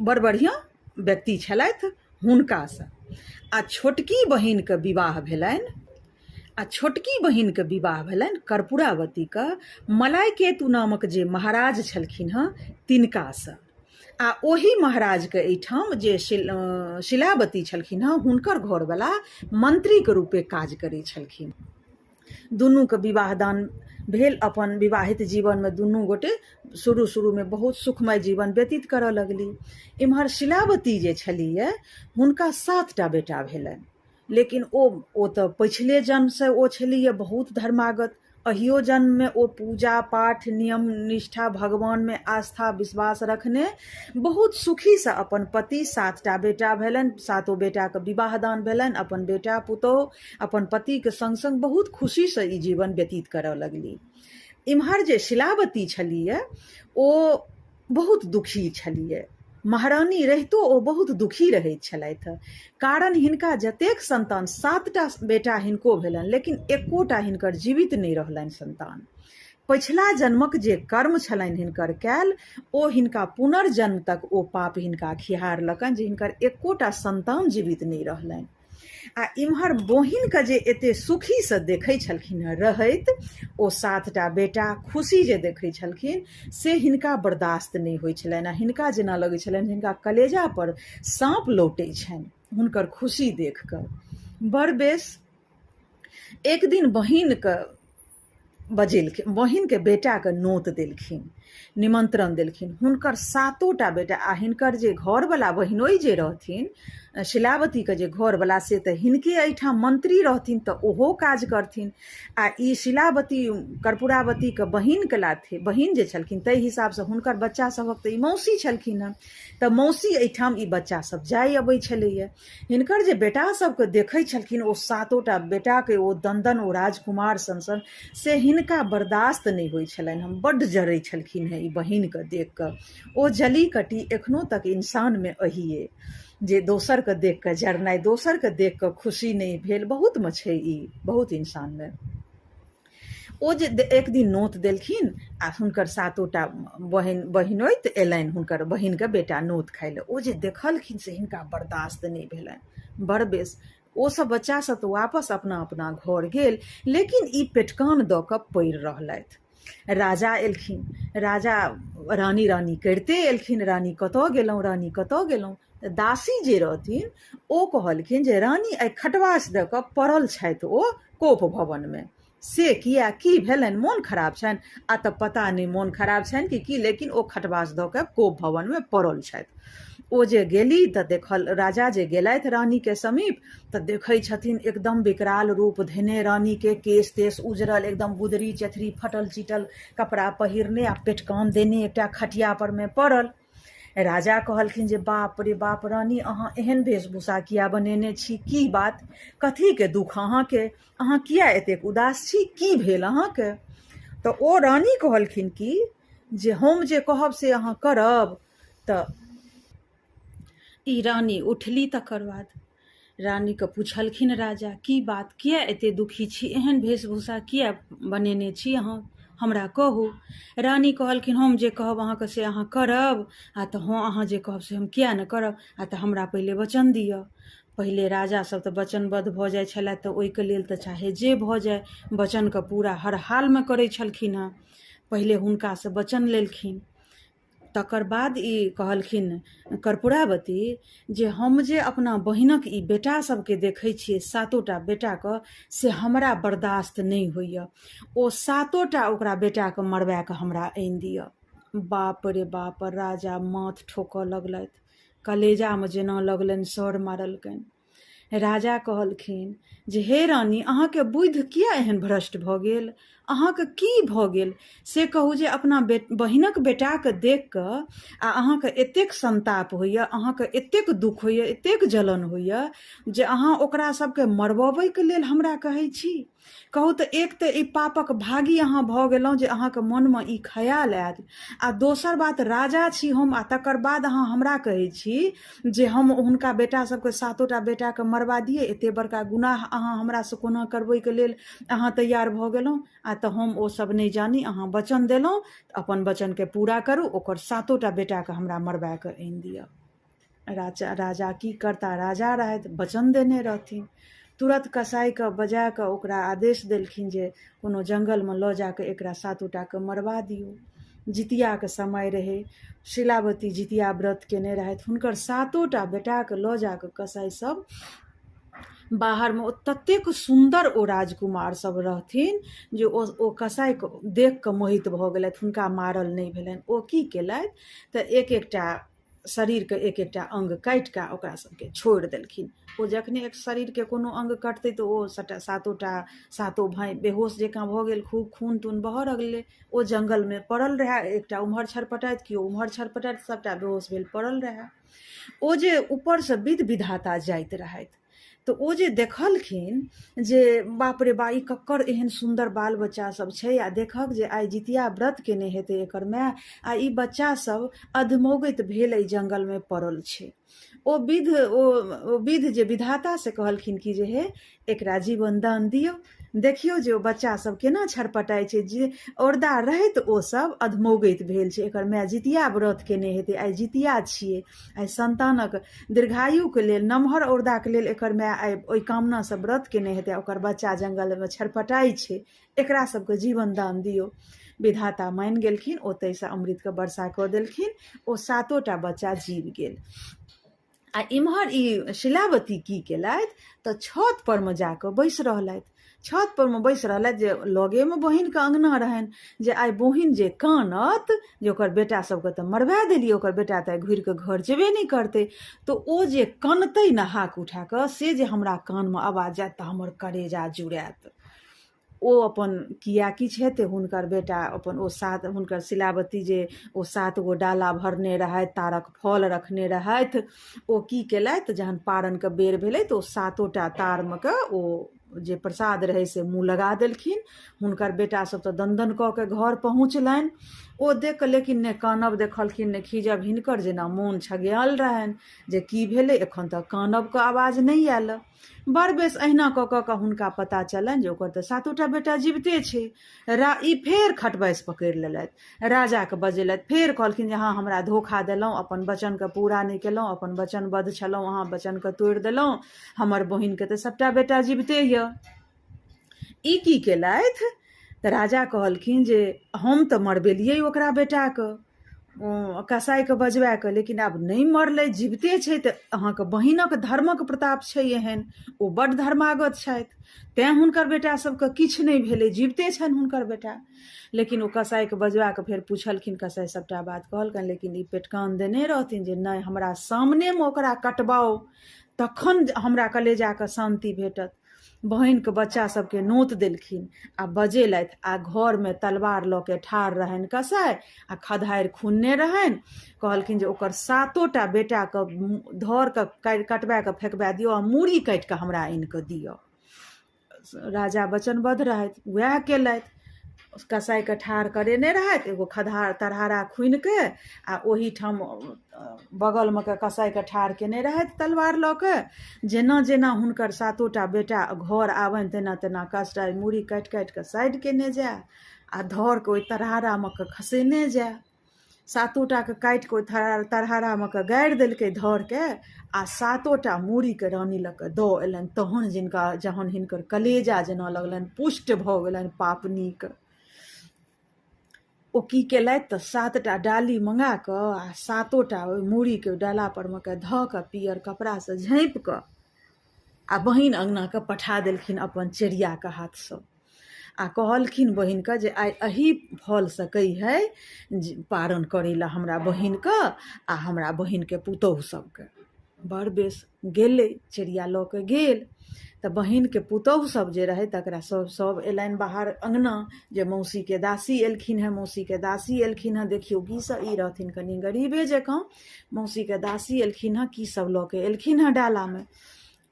बड़ बढ़िआँ व्यक्ति छलथि हुनकासँ आ छोटकी बहिनके विवाह भेलनि आ छोटकी बहिनके विवाह भेलनि कर्पूरावतीके मलाइकेतु नामक जे महाराज छलखिन हँ तिनकासँ आ ओही महाराजके एहिठाम जे शिलावती छलखिन हँ हुनकर घरवला मन्त्रीके रूपे काज करै छलखिन। दुनूके विवाह दान भेल। अपन विवाहित जीवनमे दुनू गोटे शुरू शुरूमे बहुत सुखमय जीवन व्यतीत करऽ लगली। एम्हर शिलावती जे छलीह हुनका 7टा बेटा भेलनि, लेकिन ओ तऽ पछिले जन्मसँ ओ छलीह बहुत धर्मागत। अहियो जन्ममे ओ पूजा पाठ नियम निष्ठा भगवानमे आस्था विश्वास रखने बहुत सुखीसँ अपन पति सातटा बेटा भेलनि, सातो बेटाके विवाह दान भेलनि, अपन बेटा पुतोहु अपन पतिके सङ्ग सङ्ग बहुत खुशीसँ ई जीवन व्यतीत करऽ लगली। इम्हर जे शिलावती छलीह ओ बहुत दुखी छलियै। महारानी रहितो ओ बहुत दुखी रहैत छलथि, कारण हिनका जतेक सन्तान, सातटा बेटा हिनको भेलनि, लेकिन एकोटा हिनकर जीवित नहि रहलनि सन्तान। पछिला जन्मक जे कर्म छलनि हिनकर कयल, ओ हिनका पुनर्जन्म तक ओ पाप हिनका खिहारलकनि जे हिनकर एकोटा सन्तान जीवित नहि रहलनि। आ इम्हर बहिनके जे एते सुखीसँ देखै छलखिन हेँ रहैत, ओ सातटा बेटा खुशी जे देखै छलखिन से हिनका बर्दाश्त नहि होइ छलनि आ हिनका जेना लगै छलनि हिनका कलेजापर साँप लौटै छनि हुनकर खुशी देख कऽ। बड़ बेस एक दिन बहिनके बजेलखिन, बहिनके बेटाके नोत देलखिन, निमन्त्रण देलखिन। हुनकर सातोटा बेटा आ हिनकर जे घरवला बहिनोइ जे रहथिन, शिलावतीके जे घरवला, से तऽ हिनके एहिठाम मन्त्री रहथिन तऽ ओहो काज करथिन। आ ई शिलावती कर्पूरावतीके बहिनके लाथे बहिन जे छलखिन ताहि हिसाबसँ हुनकर बच्चा सभक तऽ ई मौसी छलखिन हेँ, तऽ मौसी एहिठाम ई बच्चा सब जाइ अबै छलैए। हिनकर जे बेटा सबके देखै छलखिन ओ सातोटा बेटाके ओ दन्दन ओ राजकुमार सन सन, से हिनका बर्दाश्त नहि होइ छलनि। हम बड्ड जरै छलखिन हेँ ई बहिनके देख कऽ। ओ जली कटी एखनो तक इंसानमे अहिए जे दोसरके देख कऽ जरनाइ, दोसरके देख कऽ खुशी नहि भेल, बहुतमे छै ई, बहुत इंसानमे। ओ जे एक दिन नोत देलखिन आ हुनकर सातोटा बहिन बहिनोइत अयलनि हुनकर बहिनके बेटा नोत खाय लए। ओ जे देखलखिन से हिनका बर्दाश्त नहि भेलनि। बड़ बेस ओसभ बच्चा सब तऽ वापस अपना अपना घर गेल, लेकिन ई पेटकान दऽ कऽ पड़ि रहलथि। राजा एलखिन, राजा रानी रानी करिते एलखिन, रानी कतऽ गेलहुँ, रानी कतऽ गेलहुँ। तऽ दासी जे रहथिन ओ कहलखिन जे रानी आइ खटवास दऽ कऽ पड़ल छथि ओ कोप भवनमे। से किया, की भेलनि, मोन खराब छनि? आ तऽ पता नहि मोन खराब छनि कि की, लेकिन ओ खटवास दऽ कऽ कोप भवनमे पड़ल छथि। ओ जे गेली तऽ देखल, राजा जे गेलथि रानीके समीप तऽ देखै छथिन एकदम विकराल रूप धेने रानीके, केश तेश उजरल, एकदम गुदरी चेथरी फटल चिटल कपड़ा पहिरने आ पेटकान देने एकटा खटिया परमे पड़ल। राजा कहलखिन जे बाप रे बाप रानी, अहाँ एहन वेशभूषा किया बनेने छी, की बात, कथीके दुख अहाँके, अहाँ किया एतेक उदास छी, की भेल अहाँके? तऽ ओ रानी कहलखिन कि जे हम जे कहब से अहाँ करब। तऽ ई रानी उठली, तकर बाद रानीके पुछलखिन राजा, की बात, किया एते दुखी छी, एहन वेशभूषा किया बनेने छी अहाँ, हमरा कहू। रानी कहलखिन हम जे कहब अहाँके से अहाँ करब? आ तऽ हँ, अहाँ जे कहब से हम किया नहि करब। आ तऽ हमरा पहिले वचन दिअ। पहिले राजा सब तऽ वचनबद्ध भऽ जाइ छलथि, तऽ ओहिके लेल तऽ चाहे जे भऽ जाय वचनके पूरा हर हालमे करै छलखिन हँ। पहिले हुनकासँ वचन लेलखिन, तकर बाद ई कहलखिन कर्पूरावती जे हम जे अपना बहिनक ई बेटा सबके देखै छियै, सातोटा बेटाके, से हमरा बर्दाश्त नहि होइए। ओ सातोटा ओकरा बेटाके मरबाए कऽ हमरा आनि दिअ। बाप रे बाप, राजा माथ ठोकऽ लगलथि, कलेजामे जेना लगलनि सर मारलकनि। राजा कहलखिन जे हे रानी, अहाँके बुद्धि किया एहन भ्रष्ट भऽ गेल, अहाँके की भऽ गेल से कहू जे अपना बहिनक बेटाके देख कऽ आ अहाँके एतेक संताप होइए, अहाँके एतेक दुख होइए, एतेक जलन होइए जे अहाँ ओकरा सबके मरबबैके लेल हमरा कहै छी। कहू तऽ एक तऽ ई पापक भागी अहाँ भऽ गेलहुँ जे अहाँके मनमे ई खयाल आयल, आ दोसर बात राजा छी हम आ तकर बाद अहाँ हमरा कहै छी जे हम हुनका बेटा सबके सातोटा बेटाके मरबा दियै। एते बड़का गुनाह अहाँ हमरासँ कोना करबैके लेल अहाँ तैयार भऽ गेलहुँ? आ तऽ हम ओ सब नहि जानी, अहाँ वचन देलहुँ तऽ अपन वचनके पूरा करू, ओकर सातोटा बेटाके हमरा मरबा कऽ आनि दिअ। राजा की करता, राजा रहथि, वचन देने रहथिन। तुरत कसाइके बजा कऽ ओकरा आदेश देलखिन जे कोनो जङ्गलमे लऽ जा कऽ एकरा सातोटाके मरबा दियौ। जितियाके समय रहै, शिलावती जितिया व्रत केने रहथि, हुनकर सातोटा बेटाके लऽ जा कऽ कसाइ सब बाहरमे, ओ ततेक सुन्दर ओ राजकुमार सब रहथिन जे ओ कसाइके देख कऽ मोहित भऽ गेलथि, हुनका मारल नहि भेलनि। ओ की केलथि तऽ एक एकटा शरीरके एक एकटा अङ्ग काटि कऽ ओकरा सबके छोड़ि देलखिन। ओ जखने एक शरीरके कोनो अङ्ग कटतै तऽ ओ सबटा सातोटा सातो भाय बेहोश जकाँ भऽ गेल, खूब खून तून बहऽ लगलै। ओ जङ्गलमे पड़ल रहए, एकटा उम्हर छरपटाइत, केओ उम्हर छरपटाइत, सबटा बेहोश भेल पड़ल रहए। ओ जे ऊपरसँ विध विधाता जाइत रहथि तऽ ओ जे देखलखिन जे बाप रे बा, ई ककर एहन सुन्दर बाल बच्चा सब छै, आ देखक जे आइ जितिया व्रत केने हेतै एकर माय, आ ई बच्चा सब अधमौगैत भेल एहि जङ्गलमे पड़ल छै। ओ विध ओ विध जे विधाता से कहलखिन कि जे हे एकरा जीवन दान दियौ, देखियौ जे ओ बच्चा सब केना छरपटाइ छै, जे औरदा रहैत ओ सब अधमौगैत भेल छै, एकर माय जितिया व्रत केने हेतै, आइ जितिया छियै, आइ संतानक दीर्घायुके लेल नमहर औरदाके लेल एकर माय आइ ओहि कामनासँ व्रत केने हेतै, ओकर बच्चा जङ्गलमे छरपटाइ छै, एकरा सबके जीवन दान दियौ। विधाता मानि गेलखिन, ओतहिसँ अमृतके वर्षा कऽ देलखिन, ओ सातोटा बच्चा जीव गेल। आ इम्हर ई शिलावती की केलथि तऽ छत पर मे जाकऽ बैस रहलथि। छत पर मे बैस रहलथि जे लगेमे बहिनके अङ्गना रहनि, जे आइ बहिन जे कानत जे ओकर बेटा सबके तऽ मरबा देलियै, ओकर बेटा तऽ आइ घुरि कऽ घर जेबे नहि करतै, तऽ ओ जे कनतै ने हाक उठा कऽ, से जे हमरा कानमे आवाज जायत तऽ हमर करेजा जुड़ायत। ओ अपन किया किछु हेतै, हुनकर बेटा अपन ओ सात हुनकर शिलावती जे ओ सात गो डाला भरने रहथि, तारक फल रखने रहथि, ओ की केलथि जहन पारनके बेर भेलै तऽ ओ सातोटा तारमे के ओ जे प्रसाद रहै से मुँह लगा देलखिन। हुनकर बेटा सब तऽ दन्दन कऽ के घर पहुँचलनि। ओ देख कऽ लेकिन ने कानब देखलखिन ने खीजब, हिनकर जेना मोन छगयाल रहनि जे की भेलै एखन तक कानबके आवाज नहि आयल। बड़ बेस अहिना कऽ कऽ कऽ हुनका पता चलनि जे ओकर तऽ सातोटा बेटा जीविते छै। रा ई फेर खटबासि पकड़ि लेलथि, राजाके बजेलथि, फेर कहलखिन जे अहाँ हमरा धोखा देलहुँ, अपन वचनके पूरा नहि केलहुँ, अपन वचनबद्ध छलहुँ, अहाँ वचनके तोड़ि देलहुँ, हमर बहिनके तऽ सभटा बेटा जीविते यऽ। ई की केलथि तऽ राजा कहलखिन जे हम तऽ मरबेलियै ओकरा बेटाके कसाइके बजबा कऽ, लेकिन आब नहि मरलै, जीविते छै, तऽ अहाँके बहिनक धर्मक प्रताप छै एहन, ओ बड्ड धर्मागत छथि, तैँ हुनकर बेटा सबके किछु नहि भेलै, जीविते छनि हुनकर बेटा। लेकिन ओ कसाइके बजबा कऽ फेर पुछलखिन, कसाइ सबटा बात कहलकनि, लेकिन ई पेटकान देने रहथिन जे नहि हमरा सामनेमे ओकरा कटबाउ तखन हमरा कलेजाके शान्ति भेटत। बहिनके बच्चा सबके नोत देलखिन आ बजेलथि, आ घरमे तलवार लऽ के ठाढ़ रहनि कसाइ आ खधारि खुनने रहनि। कहलखिन जे ओकर सातोटा बेटाके धर कऽ कटबा कऽ फेकबा दियौ आ मूड़ी काटि कऽ हमरा आनि कऽ दिअ। राजा वचनबद्ध रहथि, वएह केलथि। कसाइके ठाढ़ करेने रहथि, एगो खधार तरहारा खुनिके आ ओहिठाम बगलमे के कसाइके ठाढ़ केने रहथि तलवार लऽ के। जेना जेना हुनकर सातोटा बेटा घर आबनि तेना तेना कसाइ मूड़ी काटि काटि कऽ साइड केने जाय आ धर के ओहि तरहारामे के खसेने जाय। सातोटाके काटि कऽ ओहि तरहारामे कऽ गाड़ि देलकै धरके आ सातोटा मूड़ीके रानी लग कऽ दऽ अयलनि। तहन जिनका जहन हिनकर कलेजा जेना लगलनि पुष्ट भऽ गेलनि पापनीके। ओ की केलथि तऽ सातटा डाली मँगा कऽ आ सातोटा ओहि मूड़ीके डाला परमे कऽ धऽ कऽ पियर कपड़ासँ झाँपि कऽ आ बहिन अङ्गनाके पठा देलखिन अपन चेरियाके हाथसँ। आ कहलखिन बहिनके जे आइ एही फलसँ कहिहे जे पारन करै लए हमरा बहिनके आ हमरा बहिनके पुतोहु सबके। बड़ बेस गेलै, चेरिया लऽ कऽ गेल तऽ बहिनके पुतोहु सब जे रहै तकरा सब सब अयलनि बाहर अङ्गना जे मौसीके दासी एलखिन हेँ, मौसीके दासी एलखिन हेँ, देखियौ की सब ई रहथिन कनि गरीबे जकाँ, मौसीके दासी एलखिन हेँ की सब लऽ कऽ एलखिन हेँ डालामे।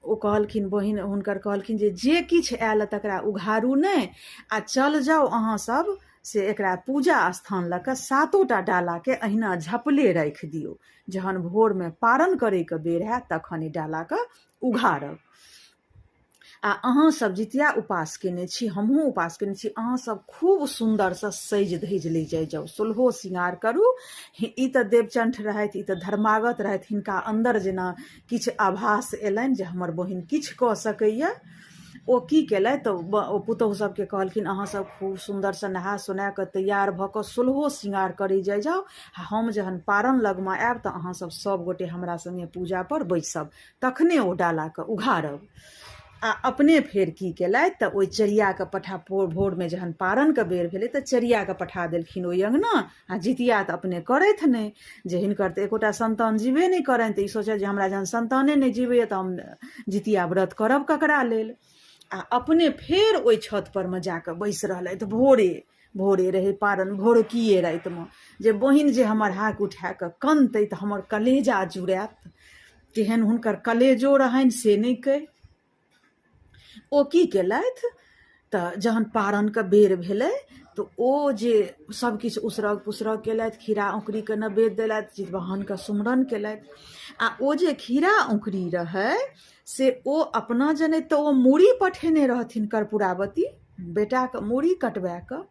ओ कहलखिन बहिन हुनकर कहलखिन जे जे किछु आयल तकरा उघारू नहि आ चल जाउ अहाँ सब से एकरा पूजा स्थान लऽ कऽ सातोटा डालाके अहिना झपले राखि दियौ, जहन भोरमे पारन करैके बेर हैत तखन ई डालाके उघारब। आ अहाँ सब जितिया उपास केने छी, हमहूँ उपास केने छी, अहाँ सब खूब सुन्दरसँ सजि धजि लै जाइ जाउ, सोलहो सिंगार करू। ई तऽ देवचंठ रहथि, ई तऽ धर्मागत रहथि, हिनका अन्दर जेना किछु आभास अयलनि जे हमर बहिन किछु कऽ सकैए। ओ की केलथि तऽ ओ पुतोहु सबके कहलखिन अहाँ सब खूब सुन्दरसँ नहा सोना कऽ तैयार भऽ कऽ सोलहो सिंगार करै जाइ जाउ, आ हम जहन पारन लगमे आयब तऽ अहाँ सब सब गोटे हमरा सङ्गे पूजा पर बैसब, तखने ओ डालाके उघारब। आ अपने फेर की केलथि तऽ ओहि चेरियाके पठा भोरमे जहन पारनके बेर भेलै तऽ चेरियाके पठा देलखिन ओहि अङ्गना आ जितिया तऽ अपने करथि नहि जे हिनकर तऽ एकोटा सन्तान जीबे नहि करनि तऽ ई सोचथि जे हमरा जहन सन्ताने नहि जीबैए तऽ हम जितिया व्रत करब ककरा लेल। आ अपने फेर ओहि छत पर मे जाकऽ बैस रहलथि भोरे भोरे रहै पारन भोरकिए रातिमे जे बहिन जे हमर हाक उठा कऽ कनतै तऽ हमर कलेजा जुड़ायत। केहन हुनकर कलेजो रहनि से नहि कहि। ओ की केलथि तऽ जहन पारनके बेर भेलै तऽ ओ जे सभकिछु उसरग पुसरग केलथि, खीरा औंकुरीके नैवेद्य देलथि, जितवाहनके सुमरन केलथि आ ओ जे खीरा औंकुरी रहै से ओ अपना जनैत तऽ ओ मूड़ी पठेने रहथिन कर्पूरावती बेटाके मूड़ी कटबा कऽ।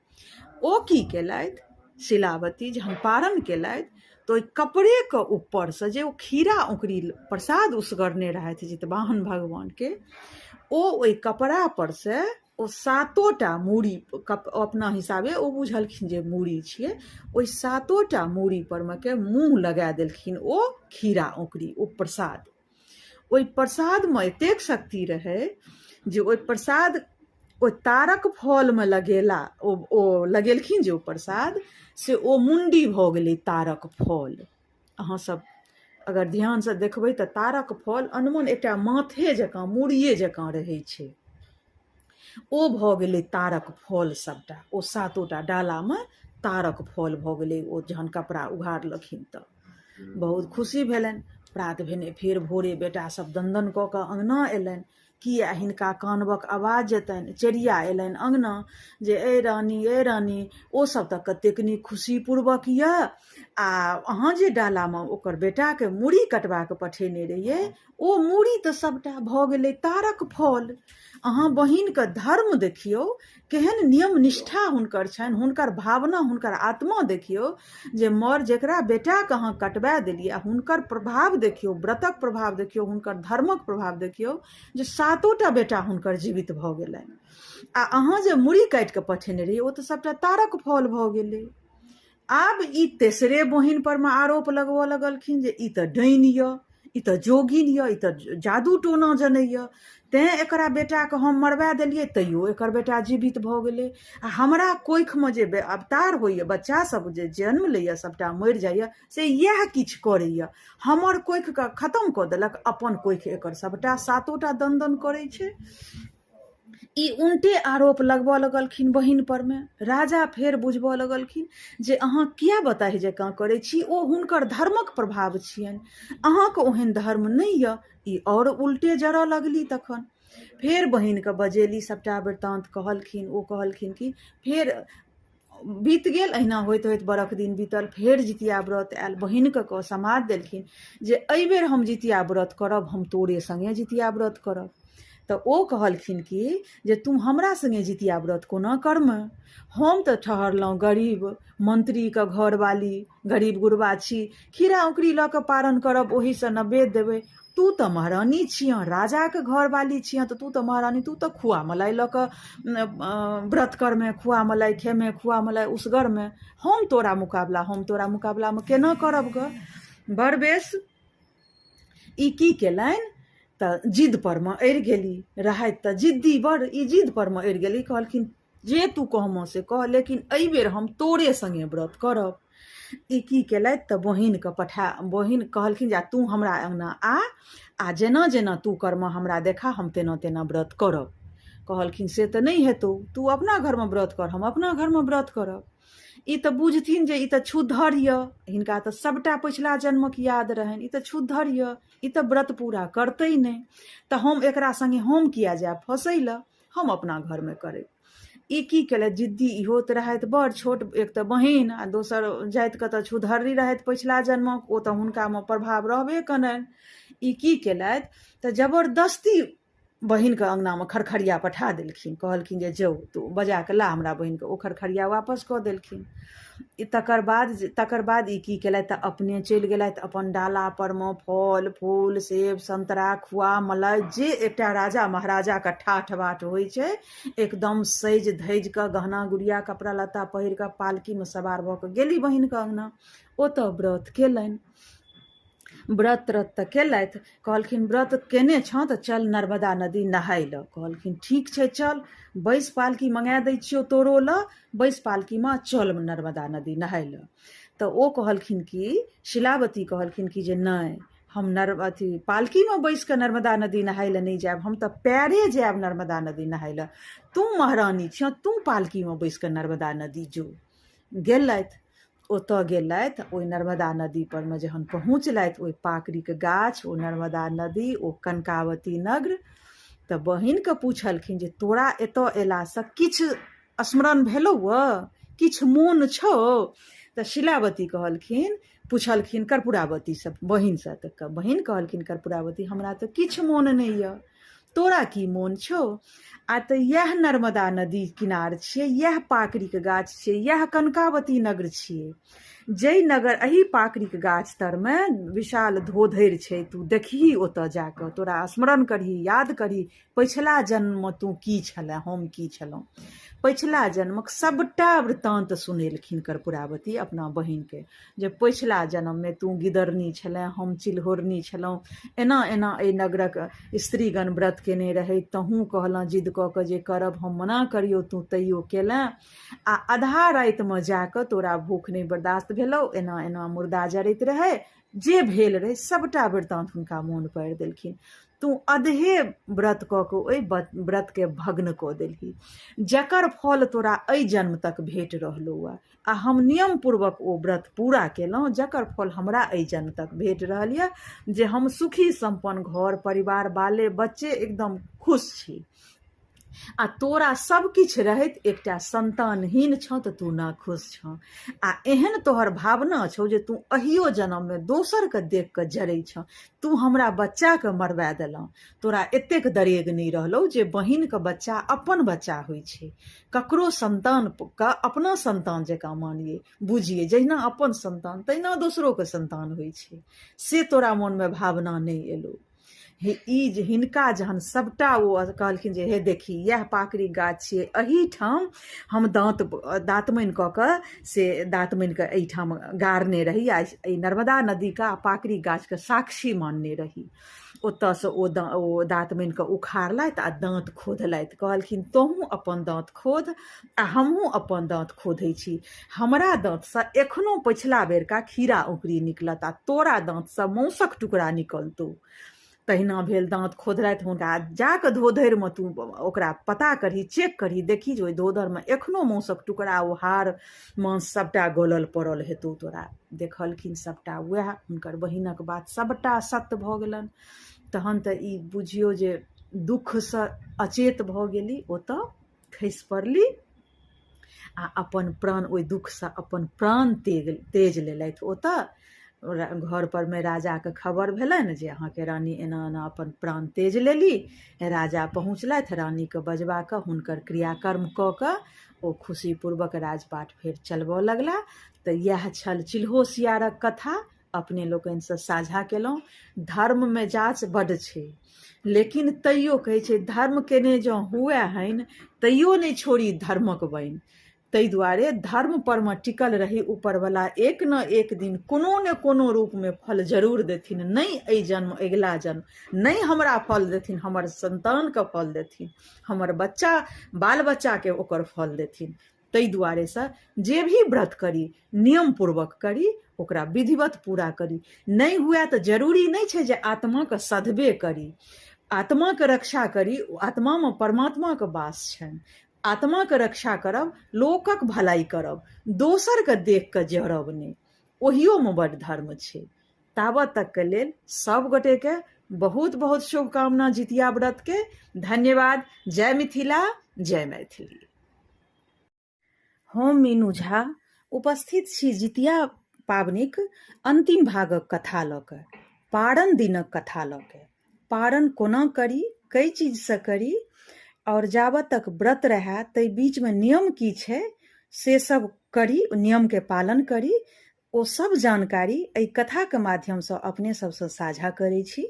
ओ की केलथि शिलावती जहन पारन केलथि तऽ ओहि कपड़ेके ऊपरसँ जे ओ खीरा औंकुरी प्रसाद उसगरने रहथि जितवाहन भगवानके, ओ ओहि कपड़ापर से ओ सातोटा मूड़ी अपना हिसाबे ओ बुझलखिन जे मूड़ी छियै, ओहि सातोटा मूड़ी परमे के मुँह लगा देलखिन ओ खीरा औंकुरी ओ प्रसाद। ओहि प्रसादमे एतेक शक्ति रहै जे ओहि प्रसाद ओहि तारक फलमे लगेला ओ ओ लगेलखिन जे ओ प्रसाद से ओ मुण्डी भऽ गेलै तारक फल। अहाँ सब अगर ध्यानसँ देखबै तऽ तारक फल अनमन एकटा माथे जकाँ मूड़िए जकाँ रहै छै। ओ भऽ गेलै तारक फल सबटा ओ सातोटा डालामे तारक फल भऽ गेलै ओ जहन कपड़ा उघारलखिन तऽ बहुत खुशी भेलनि। प्रात भेने फेर भोरे बेटा सब दन्दन कऽ कऽ अङ्गना अयलनि। किया हिनका कानबक आवाज जेतनि। चेरिया अयलनि अङ्गना जे ए रानी ए रानी ओ सब तऽ कतेक नीक खुशीपूर्वक यऽ आ अहाँ जे डालामे ओकर बेटाके मूड़ी कटबा कऽ पठेने रहियै ओ मूड़ी तऽ सबटा भऽ गेलै तारक फल। अहाँ बहिनके धर्म देखियौ केहन नियम निष्ठा हुनकर छनि, हुनकर भावना हुनकर आत्मा देखियौ जे मर जकरा बेटाके अहाँ कटबा देलियै आ हुनकर प्रभाव देखियौ, व्रतक प्रभाव देखियौ, हुनकर धर्मक प्रभाव देखियौ जे सातोटा बेटा हुनकर जीवित भऽ गेलनि आ अहाँ जे मूड़ी काटि कऽ पठेने रहियै ओ तऽ सबटा तारक फल भऽ गेलै। आब ई तेसरे बहिन पर मे आरोप लगबऽ लगलखिन जे ई तऽ डाइन यऽ, ई तऽ जोगिन यऽ, ई तऽ जादू टोना जनैए, तैँ एकरा बेटाके हम मरबा देलियै तैयो एकर बेटा जीवित भऽ गेलै आ हमरा कोखिमे जे अवतार होइए, बच्चा सब जे जन्म लैए सबटा मरि जाइए से इएह किछु करैए, हमर कोखिके खतम कऽ देलक, अपन कोखि एकर सबटा सातोटा दन दन करै छै। ई उनटे आरोप लगबऽ लगलखिन बहिन परमे। राजा फेर बुझबऽ लगलखिन जे अहाँ किए बताहि जकाँ करै छी, ओ हुनकर धर्मक प्रभाव छियनि, अहाँके ओहन धर्म नहि यऽ। ई आओर उल्टे जरऽ लगली। तखन फेर बहिनके बजेली, सभटा वृत्तान्त कहलखिन। ओ कहलखिन कि फेर बीत गेल अहिना होइत होइत बरख दिन बीतल। फेर जितिया व्रत आयल, बहिनके कऽ समाद देलखिन जे एहिबेर हम जितिया व्रत करब, हम तोरे सङ्गे जितिया व्रत करब। तऽ ओ कहलखिन कि जे तू हमरा सङ्गे जितिया व्रत कोना करमे, हम तऽ ठहरलहुँ गरीब मन्त्रीके घरवाली, गरीब गुरबा छी, खीरा औंकरी लऽ कऽ पारन करब, ओहीसँ नैवेद्य देबै। तू तऽ महारानी छियह, राजाके घरवाली छियह, तऽ तू तऽ महारानी, तू तऽ खुआ मलाई लऽ कऽ व्रत करमे, खुआ मलाई खेमे, खुआ मलाई उसगरमे, हम तोरा मुकाबलामे केना करब गऽ। बड़ बेस ई की केलनि तऽ जिद परमे अड़ि गेली, रहथि तऽ जिद्दी बड़, ई जिद परमे अड़ि गेली। कहलखिन जे तू कहमऽ से कह, लेकिन एहिबेर हम तोरे सङ्गे व्रत करब। ई की केलथि तऽ बहिनके पठा बहिन कहलखिन जे तू हमरा अङ्गना आ आ जेना जेना तू करमऽ हमरा देखा, हम तेना तेना व्रत करब। कहलखिन से तऽ नहि हेतौ, तू अपना घरमे व्रत कर, हम अपना घरमे व्रत करब। ई तऽ बुझथिन जे ई तऽ छुद्धर यऽ, हिनका तऽ सभटा पछिला जन्मक याद रहनि, ई तऽ छुद्धर यऽ, ई तऽ व्रत पूरा करतै नहि, तऽ हम एकरा सङ्गे हम किया जायब फँसै लए, हम अपना घरमे करब। ई की केलथि जिद्दी इहो तऽ रहथि बड़ छोट, एक तऽ बहिन आ दोसर जातिके तऽ छुधर्री रहथि पछिला जन्मक, ओ तऽ हुनकामे प्रभाव रहबे करनि। ई की केलथि तऽ जबरदस्ती बहिनके अङ्गनामे खरखरिया पठा देलखिन। कहलखिन जे जाउ तू बजा कऽ ला हमरा बहिनके। ओ खरखरिया वापस कऽ देलखिन। तकर बाद ई की केलथि तऽ अपने चलि गेलथि अपन डाला परमे फल फूल सेब संतरा खुआ मलाई जे एकटा राजा महाराजाके ठाठ बाट होइ छै एकदम सजि धजि कऽ गहना गुड़िया कपड़ा लत्ता पहिर कऽ पालकीमे सवार भऽ कऽ गेली बहिनके अङ्गना। ओतऽ व्रत केलनि। व्रत त्रत तऽ केलथि। कहलखिन व्रत केने छँ तऽ चल नर्मदा नदी नहाय लए। कहलखिन ठीक छै चल, बैस पालकी मँगा दै छियौ तोरो लए, बैस पालकीमे चल नर्मदा नदी नहाय लए। तऽ ओ कहलखिन कि शिलावती कहलखिन कि जे नहि, हम नर अथी पालकीमे बैस कऽ नर्मदा नदी नहाय लए नहि जायब, हम तऽ पैरे जायब नर्मदा नदी नहाय लए। तू महारानी छँ, तू पालकीमे बैस कऽ नर्मदा नदी जो। गेलथि, ओतऽ गेलथि। ओहि नर्मदा नदी परमे जहन पहुँचलथि, ओहि पाकड़िके गाछ, ओ नर्मदा नदी, ओ कनकावती नगर, तऽ बहिनके पुछलखिन जे तोरा एतऽ अयलासँ किछु स्मरण भेलौ किछु मोन छौ? तऽ शिलावती कहलखिन, पुछलखिन कर्पूरावतीसँ, बहिनसँ, तऽ बहिन कहलखिन कर्पूरावती, हमरा तऽ किछु मोन नहि यऽ, तोरा की मोन छौ? आ तऽ इएह नर्मदा नदी किनार छियै, इएह पाकड़िके गाछ छियै, इएह कनकावती नगर छियै, जाहि नगर एहि पाकड़िके गाछ तरमे विशाल धोधरि छै। तू देखही ओतऽ जाकऽ, तोरा स्मरण करही, याद करही पछिला जन्ममे तू की छलए, हम की छलहुँ। पछिला जन्मक सबटा वृत्तान्त सुनेलखिन कर्पूरावती अपना बहिनके जे पछिला जन्ममे तू गिदरनी छलए, हम चिलहोरनी छलहुँ, एना एना एहि नगरक स्त्रीगण व्रत केने रहै, तहूँ कहलँ जिद कऽ कऽ जे करब, हम मना करियौ, तू तैयो केलेँ आ आधा रातिमे जाकऽ तोरा भूख नहि बर्दाश्त भेलौ, एना एना मुर्दा जरैत रहै, जे भेल रहै सबटा वृत्तान्त हुनका मोन पाड़ि देलखिन। तू अधे व्रत कऽ कऽ ओहि व्रतके भग्न कऽ देलही, जकर फल तोरा एहि जन्म तक भेट रहलौ आ हम नियम पूर्वक ओ व्रत पूरा केलहुँ, जकर फल हमरा एहि जन्म तक भेट रहल यऽ जे हम सुखी सम्पन्न घर परिवार बाले बच्चे एकदम खुश छी आ तोरा सब किछु रहैत एकटा संतानहीन छँ तऽ तू नाखुश छँ आ एहन तोहर भावना छौ जे तू अहियो जन्ममे दोसरके देख कऽ जरै छँ। तू हमरा बच्चाके मरबा देलँ, तोरा एतेक दरेग नहि रहलौ जे बहिनके बच्चा अपन बच्चा होइ छै, ककरो संतानके अपना संतान जकाँ मानियै बुझियै, जहिना अपन संतान तहिना दोसरोके संतान होइ छै, से तोरा मोनमे भावना नहि एलौ। हे ई जे हिनका जहन सबटा ओ कहलखिन जे हे देखी इएह पाकड़िक गाछ छियै, एहिठाम हम दाँत दाँतमनि कऽ कऽ से दाँतमनिके एहिठाम गाड़ने रही आ एहि नर्मदा नदीके आ पाकड़िक गाछके साक्षी मानने रही। ओतऽसँ ओ ओ दाँतमनिके उखाड़लथि आ दाँत खोधलथि। कहलखिन तोहूँ अपन दाँत खोध आ हमहूँ अपन दाँत खोधै छी, हमरा दाँतसँ एखनो पछिला बेरका खीरा औंकरी निकलत आ तोरा दाँतसँ माँसक टुकड़ा निकलतौ। तहिना भेल, दाँत खोधलथि हुनका, जा कऽ धोधरिमे तू ओकरा पता करही, चेक करही, देखही जे ओहि धोधरिमे एखनो माँसक टुकड़ा ओ हाड़ माँस सभटा गलल पड़ल हेतौ तोरा। देखलखिन सभटा उएह हुनकर बहिनक बात सभटा सत्य भऽ गेलनि। तहन तऽ ई बुझियौ जे दुःखसँ अचेत भऽ गेली, ओतऽ खसि पड़ली आ अपन प्राण ओहि दुःखसँ अपन प्राण तेग तेज लेलथि। ओतऽ घर परमे राजाके खबर भेलनि जे अहाँके रानी एना एना अपन प्राण तेज लेली। राजा पहुँचलथि, रानीके बजबा कऽ हुनकर क्रियाकर्म कऽ कऽ ओ खुशीपूर्वक राजपाट फेर चलबऽ लगला। तऽ इएह छल चिल्हो सियारक कथा, अपने लोकनिसँ साझा केलहुँ। धर्ममे जाँच बड्ड छै, लेकिन तैयो कहै छै धर्म केने जँ हुए हनि तैयो नहि छोड़ी धर्मक बनि। ताहि दुआरे धर्म परमे टिकल रही, ऊपरवला एक न एक दिन कोनो ने कोनो रूपमे फल जरूर देथिन, नहि एहि जन्म अगिला जन्म, नहि हमरा फल देथिन हमर संतानके फल देथिन, हमर बच्चा बाल बच्चाके ओकर फल देथिन। ताहि दुआरेसँ जे भी व्रत करी नियम पूर्वक करी, ओकरा विधिवत पूरा करी। नहि हुए तऽ जरूरी नहि छै जे आत्माके सधबे करी, आत्माके रक्षा करी। आत्मामे परमात्माके वास छनि, आत्माके रक्षा करब, लोकक भलाई करब, दोसरके देख कऽ जरब नहि, ओहियोमे बड्ड धर्म छै। ताबत तकके लेल सब गोटेके बहुत बहुत शुभकामना जितिया व्रतके। धन्यवाद। जय मिथिला, जय मैथिली। हम मीनू झा उपस्थित छी जितिया पाबनिक अन्तिम भागक कथा लऽ कऽ, पारन दिनक कथा लऽ कऽ। पारन कोना करी, कै चीजसँ करी आओर जाबत तक व्रत रहए ताहि बीचमे नियम की छै से सब करी, नियमके पालन करी, ओ सब जानकारी एहि कथाके माध्यमसँ अपने सबसँ साझा करै छी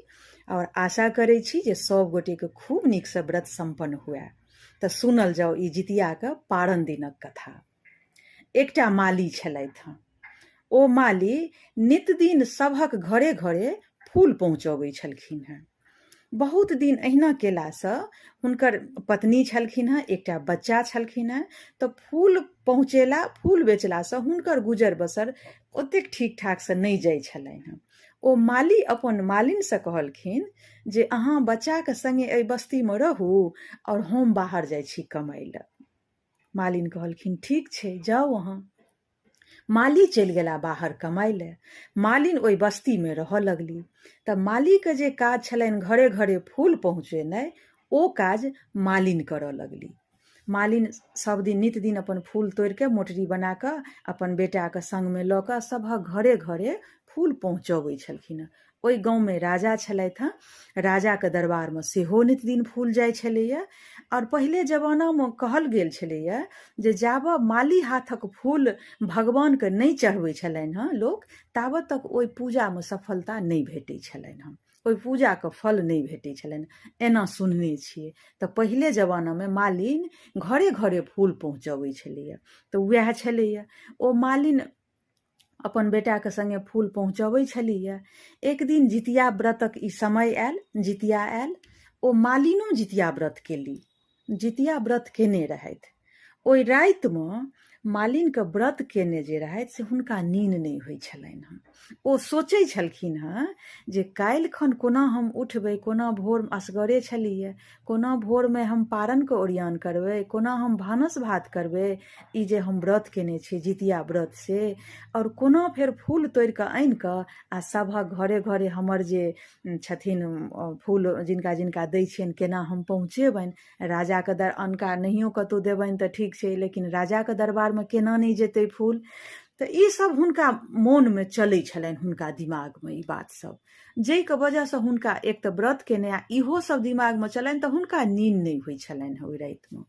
आओर आशा करै छी जे सब गोटेके खूब नीकसँ व्रत सम्पन्न हुए। तऽ सुनल जाउ ई जितियाके पारन दिनक कथा। एकटा माली छलथि हँ। ओ माली नित दिन सभक घरे घरे फूल पहुँचबै छलखिन हेँ। बहुत दिन अहिना केलासँ हुनकर पत्नी छलखिन हेँ, एकटा बच्चा छलखिन हेँ, तऽ फूल पहुँचेला, फूल बेचलासँ हुनकर गुजर बसर ओतेक ठीक ठाकसँ नहि जाइ छलनि हेँ। ओ माली अपन मालिनसँ कहलखिन जे अहाँ बच्चाके सङ्गे एहि बस्तीमे रहू आओर हम बाहर जाइ छी कमाइ लए। मालिन कहलखिन ठीक छै, जाउ अहाँ। माली चलि गेला बाहर कमाइ लए। मालिन ओहि बस्तीमे रहऽ लगली। तऽ मालीके जे काज छलनि घरे घरे फूल पहुँचेनाइ, ओ काज मालिन करऽ लगली। मालिन सब दिन नित दिन अपन फूल तोड़िके मोटरी बना कऽ अपन बेटाके सङ्गमे लऽ कऽ सभक घरे घरे फूल पहुँचबै छलखिन हँ। ओहि गाँवमे राजा छलथि हँ। राजाके दरबारमे सेहो नित दिन फूल जाइ छलैए। आओर पहिले जमानामे कहल गेल छलैए जे जाबऽ माली हाथक फूल भगवानके नहि चढ़बै छलनि हँ लोक, ताबत तक ओहि पूजामे सफलता नहि भेटै छलनि हँ, ओहि पूजाके फल नहि भेटै छलनि, एना सुनने छियै। तऽ पहिले जमानामे मालिन घरे घरे फूल पहुँचबै छलैए, तऽ उएह छलैए। ओ मालिन अपन बेटाके सङ्गे फूल पहुँचबै छलैए। एक दिन जितिया व्रतक ई समय आयल, जितिया आयल। ओ मालिनो जितिया व्रत केली, जितिया व्रत केने रहथि। ओहि रातिमे मालिनके व्रत केने जे रहथि से हुनका नीन नहि होइ छलनि हँ। ओ सोचै छलखिन हँ जे काल्हि खन कोना हम उठबै, कोना भोर असगरे छलियै, कोना भोरमे हम पारनके ओरियान करबै, कोना हम भानस भात करबै, ई जे हम व्रत केने छी जितिया व्रत से, आओर कोना फेर फूल तोड़ि कऽ आनि कऽ आ सभक घरे घरे हमर जे छथिन फूल जिनका जिनका दै छियनि केना हम पहुँचेबनि राजाके दर। अनका नहियो कतहु देबनि तऽ ठीक छै, लेकिन राजाके दरबारमे केना नहि जेतै फूल? तऽ ई सब हुनका मोनमे चलै छलनि, हुनका दिमागमे ई बात सब, जाहिके वजहसँ हुनका एक तऽ व्रत केने आ इहो सब दिमागमे चलनि, तऽ हुनका नीन नहि होइ छलनि हँ ओहि रातिमे।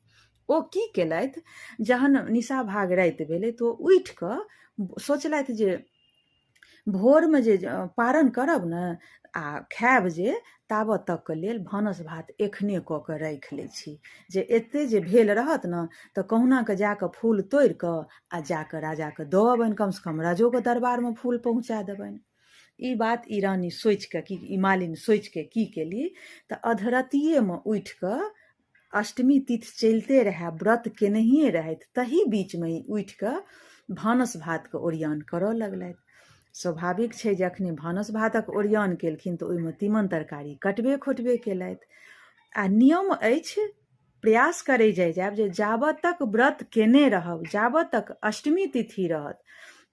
ओ की केलथि, जहन निशा भाग राति भेलै तऽ ओ उठि कऽ सोचलथि जे भोरमे जे पारन करब ने आ खायब, जे ताबत तकके लेल भानस भात एखने कऽ कऽ राखि लै छी, जे एते जे भेल रहत ने तऽ कहुना कऽ जा कऽ फूल तोड़ि कऽ आ जा कऽ राजाके दऽ अबनि, कमसँ कम राजोके दरबारमे फूल पहुँचा देबनि। ई बात ई रानी सोचि कऽ की, ई मालिन सोचि कऽ की केली तऽ अधरतियेमे उठि कऽ, अष्टमी तिथि चलिते रहए, व्रत केनहिए रहथि, तही बीचमे ई उठि कऽ भानस भातके ओरियान करऽ लगलथि। स्वाभाविक छै, जखने भानस भातक ओरियान केलखिन तऽ ओहिमे तीमन तरकारी कटबे खोटबे केलथि। आ नियम अछि, प्रयास करै जाइ जायब जे जाबत तक व्रत केने रहब, जाबत तक अष्टमी तिथि रहत,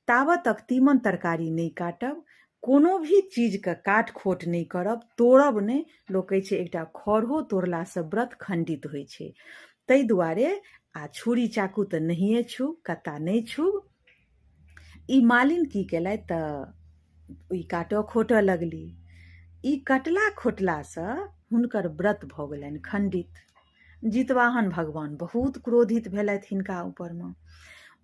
ताबत तक तीमन तरकारी नहि काटब, कोनो भी चीजके काट खोट नहि करब, तोड़ब नहि। लोक कहै छै एकटा खढ़ो तोड़लासँ व्रत खण्डित होइ छै, ताहि दुआरे आ छुरी चाकू तऽ नहिए छू, कत्ता नहि छूब। ई मालिन की केलथि तऽ ई काटऽ खोटऽ लगली। ई कटला खोटलासँ हुनकर व्रत भऽ गेलनि खण्डित। जितवाहन भगवान बहुत क्रोधित भेलथि हिनका ऊपरमे।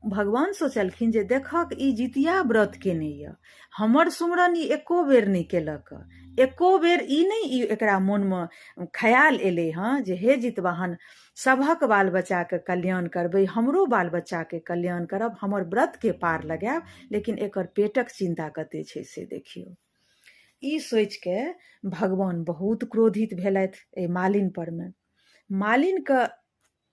भगवान सोचलखिन जे देखक ई जितिया व्रत केने यऽ, हमर सुमरन ई एको बेर नहि केलक, एको बेर ई नहि ई एकरा मोनमे खयाल एलै हँ जे हे जितवाहन, सभक बाल बच्चाके कल्याण करबै, हमरो बाल बच्चाके कल्याण करब, हमर व्रतके पार लगायब, लेकिन एकर पेटक चिन्ता कते छै से देखियौ। ई सोचिके भगवान बहुत क्रोधित भेलथि एहि मालिन परमे। मालिनके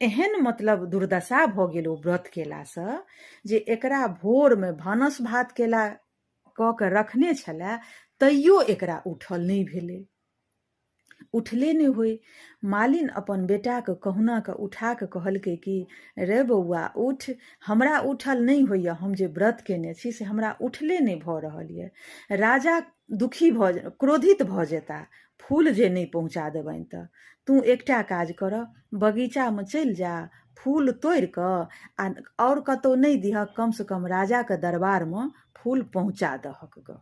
एहन मतलब दुर्दशा भऽ गेल ओ व्रत केलासँ जे एकरा भोरमे भानस भात केला कऽ के रखने छलए, तैयो एकरा उठल नहि भेलै, उठले नहि होय। मालिन अपन बेटाके कहुना कऽ उठा कऽ कहलकै कि रे बौआ उठ, हमरा उठल नहि होइए, हम जे व्रत केने छी से हमरा उठले नहि भऽ रहल यऽ। राजा दुखी भऽ क्रोधित भऽ जेता फूल जे नहि पहुँचा देबनि, तऽ तू एकटा काज कर, बगीचामे चलि जा, फूल तोड़ि कऽ आ आओर कतहु नहि दिहक, कमसँ कम राजाके दरबारमे फूल पहुँचा दहक गऽ।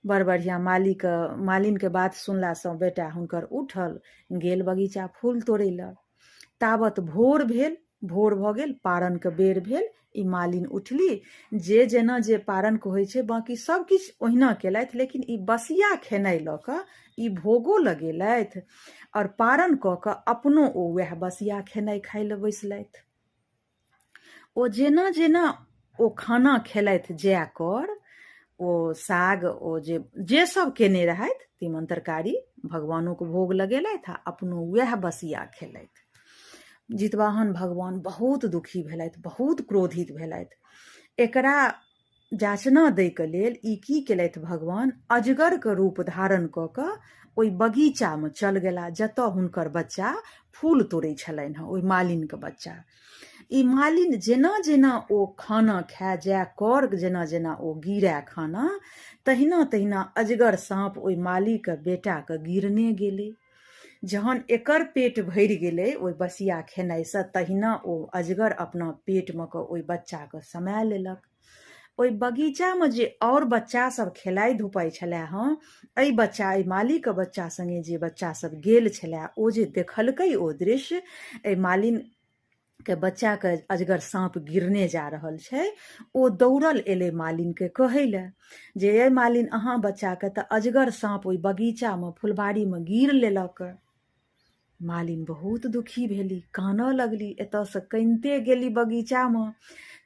बड़ बढ़िआँ। मालीके मालिनके बात सुनलासँ बेटा हुनकर उठल, गेल बगीचा फूल तोड़ै लए। ताबत भोर भेल, भोर भऽ गेल, पारनके बेर भेल। ई मालिन उठली, जे जेना जे पारनके होइ छै बाँकी सब किछु ओहिना केलथि, लेकिन ई बसिया खेनाइ लऽ कऽ ई भोगो लगेलथि आओर पारन कऽ कऽ अपनो ओ वएह बसिया खेनाइ खाइ लए बैसलथि। ओ जेना जेना ओ खाना खेलथि जाय कर ओ साग ओ जे जे सब केने रहथि तीमन तरकारी भगवानोके भोग लगेलथि आ अपनो वएह बसिया खेलथि। जितवाहन भगवान बहुत दुखी भेलथि, बहुत क्रोधित भेलथि। एकरा जाचना दैके लेल ई की केलथि भगवान अजगरके रूप धारण कऽ कऽ ओहि बगीचामे चल गेला जतऽ हुनकर बच्चा फूल तोड़ै छलनि हँ, ओहि मालिनके बच्चा। ई मालिन जेना जेना ओ खाना खाए जाए कर जेना जेना ओ गिरए खाना तहिना तहिना अजगर साँप ओहि मालीके बेटाके गिरने गेलै। जहन एकर पेट भरि गेलै ओहि बसिया खेनाइसँ तहिना ओ अजगर अपना पेटमे कऽ ओहि बच्चाके समाए लेलक। ओहि बगीचामे जे आओर बच्चा सब खेलाइ धुपाइ छलै हँ, एहि बच्चा एहि मालीके बच्चा सङ्गे जे बच्चा सब गेल छलै ओ जे देखलकै ओ दृश्य, एहि मालिन के बच्चाके अजगर साँप गिरने जा रहल छै, ओ दौड़ल एलै मालिनके कहै लए जे यै मालिन, अहाँ बच्चाके तऽ अजगर साँप ओहि बगीचामे फुलबाड़ीमे गीर लेलक। मालिन बहुत दुखी भेली, कानऽ लगली, एतऽसँ कनिते गेली बगीचामे,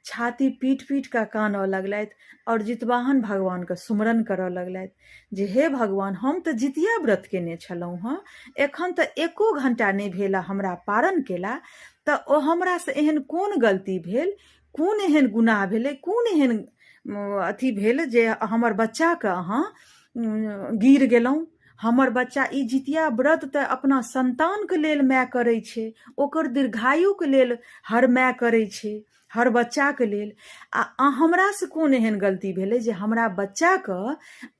छाती पीट पीट कऽ कानऽ लगलथि आओर जितवाहन भगवानके सुमरन करऽ लगलथि जे हे भगवान, हम तऽ जितिया व्रत केने छलहुँ हँ, एखन तऽ एको घण्टा नहि भेल हमरा पारण केला, तऽ ओ हमरासँ एहन कोन गलती भेल, कोन एहन गुनाह भेलै, कोन एहन अथी भेल जे हमर बच्चाके अहाँ गिर गेलहुँ। हमर बच्चा ई जितिया व्रत तऽ अपना सन्तानके लेल माय करै छै, ओकर दीर्घायुके लेल हर माय करै छै, हर बच्चाके लेल, आ हमरासँ कोन एहन गलती भेलै जे हमरा बच्चाके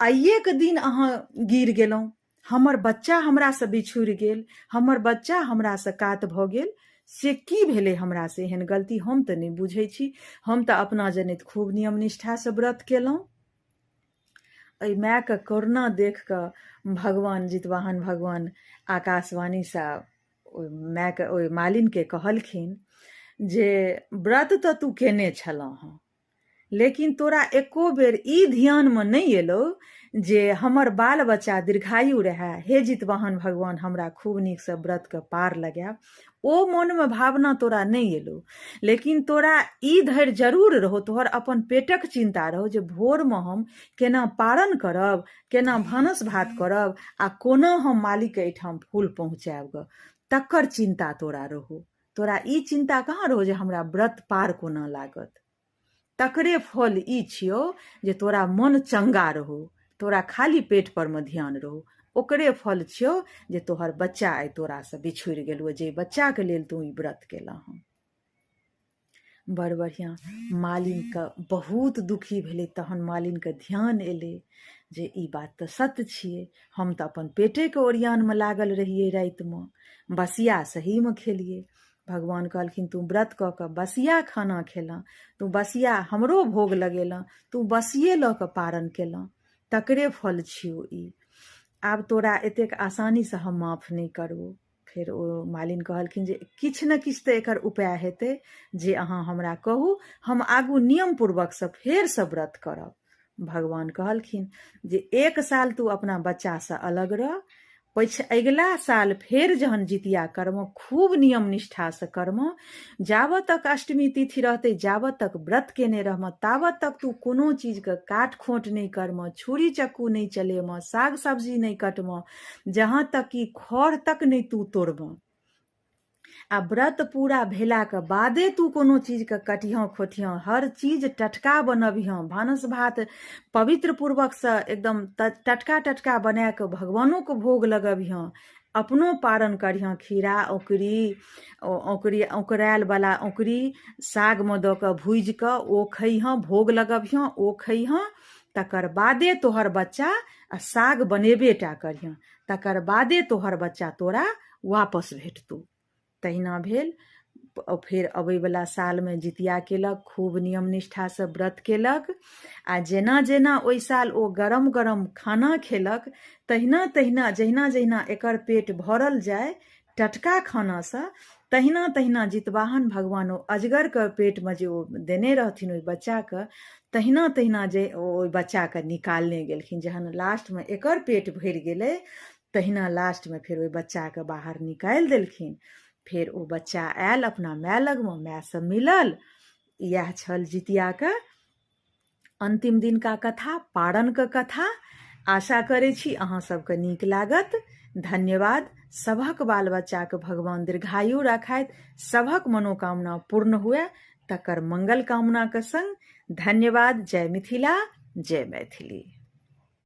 आइएके दिन अहाँ गिर गेलहुँ, हमर बच्चा हमरासँ बिछुड़ि गेल, हमर बच्चा हमरासँ कात भऽ गेल, से की भेलै हमरासँ एहन गलती हम तऽ नहि बुझै छी। हम तऽ अपना जनैत खूब नियम निष्ठासँ व्रत केलहुँ। एहि मायके करुणा देख कऽ भगवान जितवाहन भगवान आकाशवाणीसँ ओहि मायके ओहि मालिनके कहलखिन जे व्रत तऽ तू केने छलह हँ, लेकिन तोरा एको बेर ई ध्यानमे नहि एलौ जे हमर बाल बच्चा दीर्घायु रहए, हे जितवाहन भगवान हमरा खूब नीकसँ व्रतके पार लगायब, ओ मोनमे भावना तोरा नहि एलौ। लेकिन तोरा ई धरि जरूर रहौ, तोहर अपन पेटक चिन्ता रहौ जे भोरमे हम केना पारण करब, केना भानस भात करब आ कोना हम मालिकके एहिठाम फूल पहुँचायब गऽ, तकर चिन्ता तोरा रहौ। तोरा ई चिन्ता कहाँ रहौ जे हमरा व्रत पार कोना लागत। तकरे फल ई छियौ जे तोरा मन चंगा रहौ, तोरा खाली पेट पर मे ध्यान रहौ, ओकरे फल छियौ जे तोहर बच्चा आइ तोरासँ बिछुड़ि गेलौ, जे बच्चाके लेल तू ई व्रत केलह हँ। बड़ बढ़िआँ। मालिनके बहुत दुखी भेलै। तहन मालिनके ध्यान एलै जे ई बात तऽ सत्य छियै, हम तऽ अपन पेटेके ओरियानमे लागल रहियै, रातिमे बसिया सहीमे खेलियै। भगवान कहलखिन तू व्रत कऽ कऽ बसिया खाना खेलह, तू बसिया हमरो भोग लगेलह, तू बसिये लऽ कऽ पारण केलह, तकरे फल छियौ ई। आब तोरा एतेक आसानीसँ हम माफ नहि करबौ। फेर ओ मालिन कहलखिन जे किछु ने किछु तऽ एकर उपाय हेतै, जे अहाँ हमरा कहू, हम आगू नियम पूर्वकसँ फेरसँ व्रत करब। भगवान कहलखिन जे एक साल तू अपना बच्चासँ अलग रह, पछ अगिला साल फेर जहन जितिया करबह खूब नियम निष्ठासँ करबह, जाबत तक अष्टमी तिथि रहतै जाबत तक व्रत केने रहबह ताबत तक तू कोनो चीजके काट खोंट नहि करबह, छुरी चक्कू नहि चलेबह, साग सब्जी नहि कटबह, जहाँ तक कि खढ़ तक नहि तू तोड़बह, आ व्रत पूरा भेलाके बादे तू कोनो चीजके कटिहँ खोटिहँ, हर चीज टटका बनबिहँ, भानस भात पवित्र पूर्वकसँ एकदम टटका टटका बना कऽ भगवानोके भोग लगबिहँ, अपनो पारण करिहँ। खीरा औकरी, औकरी औकरायलवला औकरी सागमे दऽ कऽ भूजि कऽ ओ खइहँ, भोग लगबिहँ, ओ खइहँ, तकर बादे तोहर बच्चा आ साग बनेबे टा करिहँ, तकर बादे तोहर बच्चा तोरा वापस भेटतौ। तहिना भेल। फेर अबैवला सालमे जितिया केलक, खूब नियम निष्ठासँ व्रत केलक, आ जेना जेना ओहि साल ओ गरम गरम खाना खेलक तहिना तहिना जहिना जहिना एकर पेट भरल जाय टटका खानासँ तहिना तहिना जितवाहन भगवान ओ अजगरके पेटमे जे ओ देने रहथिन ओहि बच्चाके तहिना तहिना जे ओ ओहि बच्चाके निकालने गेलखिन। जहन लास्टमे एकर पेट भरि गेलै तहिना लास्टमे फेर ओहि बच्चाके बाहर निकालि देलखिन। फेर ओ बच्चा आयल अपना माय लगमे, मायसँ मिलल। इएह छल जितियाके अन्तिम दिनका कथा, पारणके कथा। आशा करै छी अहाँ सबके नीक लागत। धन्यवाद। सभक बाल बच्चाके भगवान दीर्घायु राखथि, सभक मनोकामना पूर्ण हुए तकर मंगल कामनाके संग धन्यवाद। जय मिथिला, जय मैथिली।